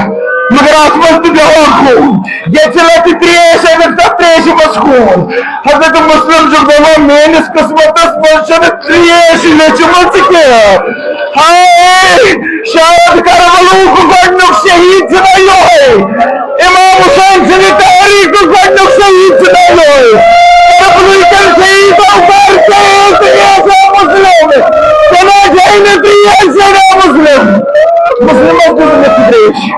مگر اتھ منٛز تہِ پیوٚو خوٗن۔ ییٚتہِ لٹہِ تریش أنِکھ، تتھ تریشہِ منٛز خوٗن۔ حضرت مسلم چھُ دپان، میٲنِس قسمتس منٛز چھنہٕ تریش لیچھمٕژ کینٛہہ۔ ہاے، شاید کربلُک گۄڈٕنیُک شہیٖد چھُنہ یِہوٚے۔ امام حسین سٕنٛدِ تحریٖکُک گۄڈٕنیُک شہیٖد چھُنہ یِہوٚے۔ کربلٕکٮ۪ن شہیٖدو کر تریش، تریش مسلم۔ تِمو چھے نہٕ تریش، چھے نہٕ مسلم۔ مسلمس دیُت نہٕ تریش۔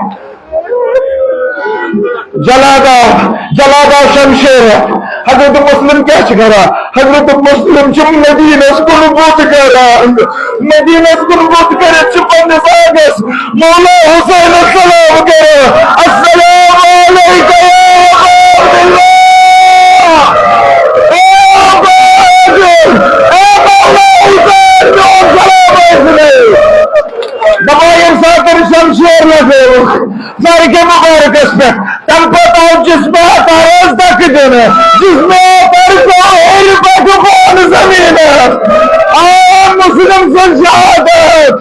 جلاد آو، جلاد آو شمشیر۔ حضرت مسلم کیٛاہ چھِ کران؟ حضرت مسلم چھِ مدیٖنس کُن بُتھ کران۔ مدیٖنس کُن بُتھ کٔرِتھ چھِ پننِس آغس مولا حسینس سلام کران۔ السلام علیک یا ابا عبداللہ۔ اے ابا عبداللہ، اے مولا حسین، میون سلام ٲسِن۔ دپان، ییٚمہِ ساتہٕ تٔمۍ شمشیر لگٲوٕکھ، زرِ کہِ مُبارکس پٮ۪ٹھ۔ تَمہِ پتہٕ آو جسمہِ عطارس دکہٕ دِنہٕ۔ جسمہِ عطار پیوٚو ہیٚرِ پٮ۪ٹھٕ بۄن زٔمیٖنس۔ آ، مسلم سٕنٛز شہادت۔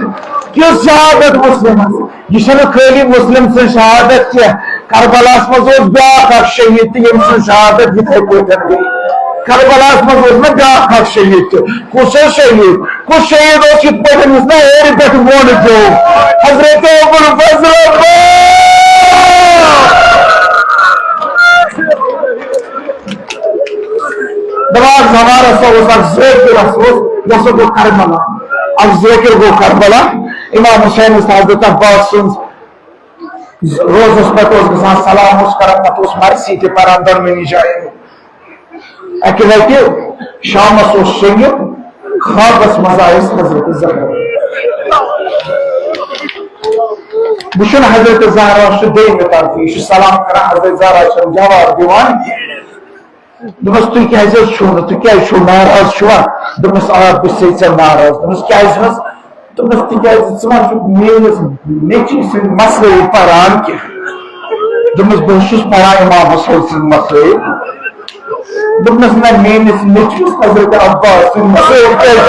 کِژھ شہادت مسلمس؟ یہِ چھَنہٕ خٲلی مسلم سٕنٛز شہادت کینٛہہ۔ کربلاہس منٛز اوس بیٛاکھ اکھ شہیٖد تہٕ ییٚمہِ سٕنٛز شہادت یِتھے پٲٹھۍ گٔے۔ کربلاہس منٛز اوس نہ بیٛاکھ اکھ شہیٖد تہِ۔ کُس اوس شہیٖد؟ کُس شہیٖد اوس یِتھ پٲٹھۍ یُس نہ ہیرِ پٮ۪ٹھ ووٚن پیوٚو؟ حضرت ابوالفضل عباس۔ دپان زمانس اوس اکھ ذٲکر، اکھ اوس، یہِ ہسا گوٚو کربلا۔ اکھ ذٲکر گوٚو کربلا۔ امام حسینس تہٕ حضرت عباس سٕنٛز روزس پٮ۪ٹھ اوس گژھان، سلام اوس کران، پتہٕ اوس مرثی تہِ پران دۄنوٕنی جاین۔ اکہِ لٹہِ شامس اوس شۄنٛگِتھ، خوابس منٛز آیس حضرت زہرا۔ وٕچھُن، حضرت زہرا چھُ دوٚیمہِ طرفہٕ، یہِ چھُ سلام کران، حضرت زہرا چھَنہٕ جواب دِوان۔ دوٚپمَس، "تُہۍ کیٛازِ حظ چھِو نہٕ، تُہۍ کیٛازِ چھِو ناراض چھِوا؟" دوٚپمَس، "آ، بہٕ چھَسے ژےٚ ناراض۔" دوٚپمَس، "کیٛازِ حظ؟" دوٚپنَس، "تِکیٛازِ ژٕ ما چھُکھ میٛٲنِس نیٚچوِ سٕنٛدۍ مسٲیِل پَران کینٛہہ؟" دوٚپنَس، "بہٕ حظ چھُس پَران اِمام حسین سٕنٛدۍ مسٲیِل۔" دوٚپنَس، "نہ، میٛٲنِس نیٚچوِس حضرت عباس سٕنٛدۍ مسٲیِل کیٛازِ چھِ؟"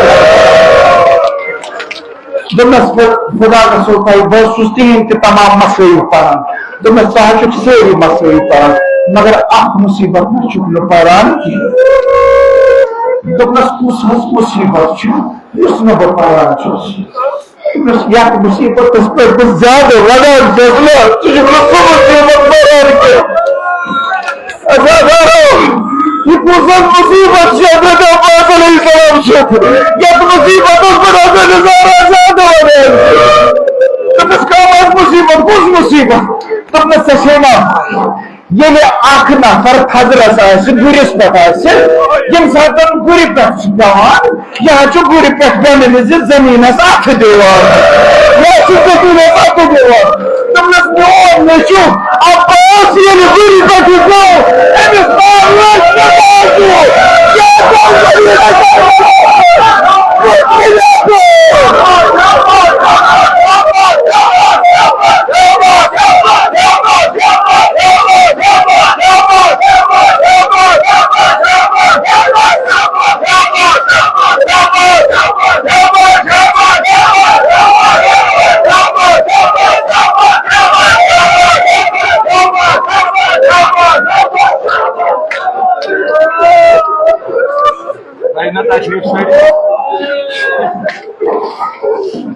دوٚپنَس، "خۄ-، خۄدا گژھو تۄہہِ، بہٕ حظ چھُس تِہِنٛدۍ تہِ تمام مسٲیِل پَران۔" دوٚپنَس، "ژٕ حظ چھُکھ سٲری مسٲیِل پَران، مگر اَکھ مُصیٖبت نہ چھُکھ نہٕ پَران کینٛہہ۔" دوٚپنَس، "کُس حظ مُصیٖبت چھُ؟" یُس نہٕ بہٕ پَران چھُس۔ یُس یَتھ مُصیٖبتَس پٮ۪ٹھ بہٕ زیادٕ وَدان چھُس نا، ژٕ چھُکھ نہٕ سُہ مُصیٖبت پَران کینٛہہ۔ عزادارو، یہِ کُس حظ مُصیٖبت چھِ حضرت عباس علیہ السلام سۭتۍ؟ یَتھ مُصیٖبتَس پٮ۪ٹھ حضرت زہرا زیادٕ وَدان چھِ۔ دوٚپمَس، "کَم حظ مُصیٖبت، کُس مُصیٖبت؟" دوٚپمَس، "ژےٚ چھے نا پَے، ییٚلہِ اکھ نفر تھزرس آسہِ، گُرِس پٮ۪ٹھ آسہِ، ییٚمہِ ساتہٕ گُرِ پٮ۪ٹھ چھُ پٮ۪وان، یہِ حظ چھُ گُرِ پٮ۪ٹھ پٮ۪نہٕ وِزِ زٔمیٖنس اَتھٕ دِوان۔ یہِ حظ چھُ زٔمیٖنس اَتھٕ دِوان۔" دوٚپنَس، "میون نیٚچُو عباس ییٚلہِ گُرِ پٮ۪ٹھ چھُ پٮ۪وان، أمِس کر لٔج نٮ۪ماز دِیُن؟ کیٛاہ گوٚو زٔمیٖنس اَتھٕ دِوان؟" تۄہہِ نہ تشریٖف سۭتۍ۔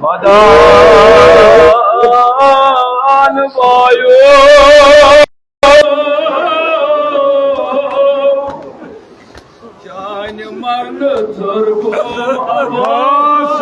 ودان وایو۔ چانہِ مرنہٕ ژوٚر گوٚو عباس۔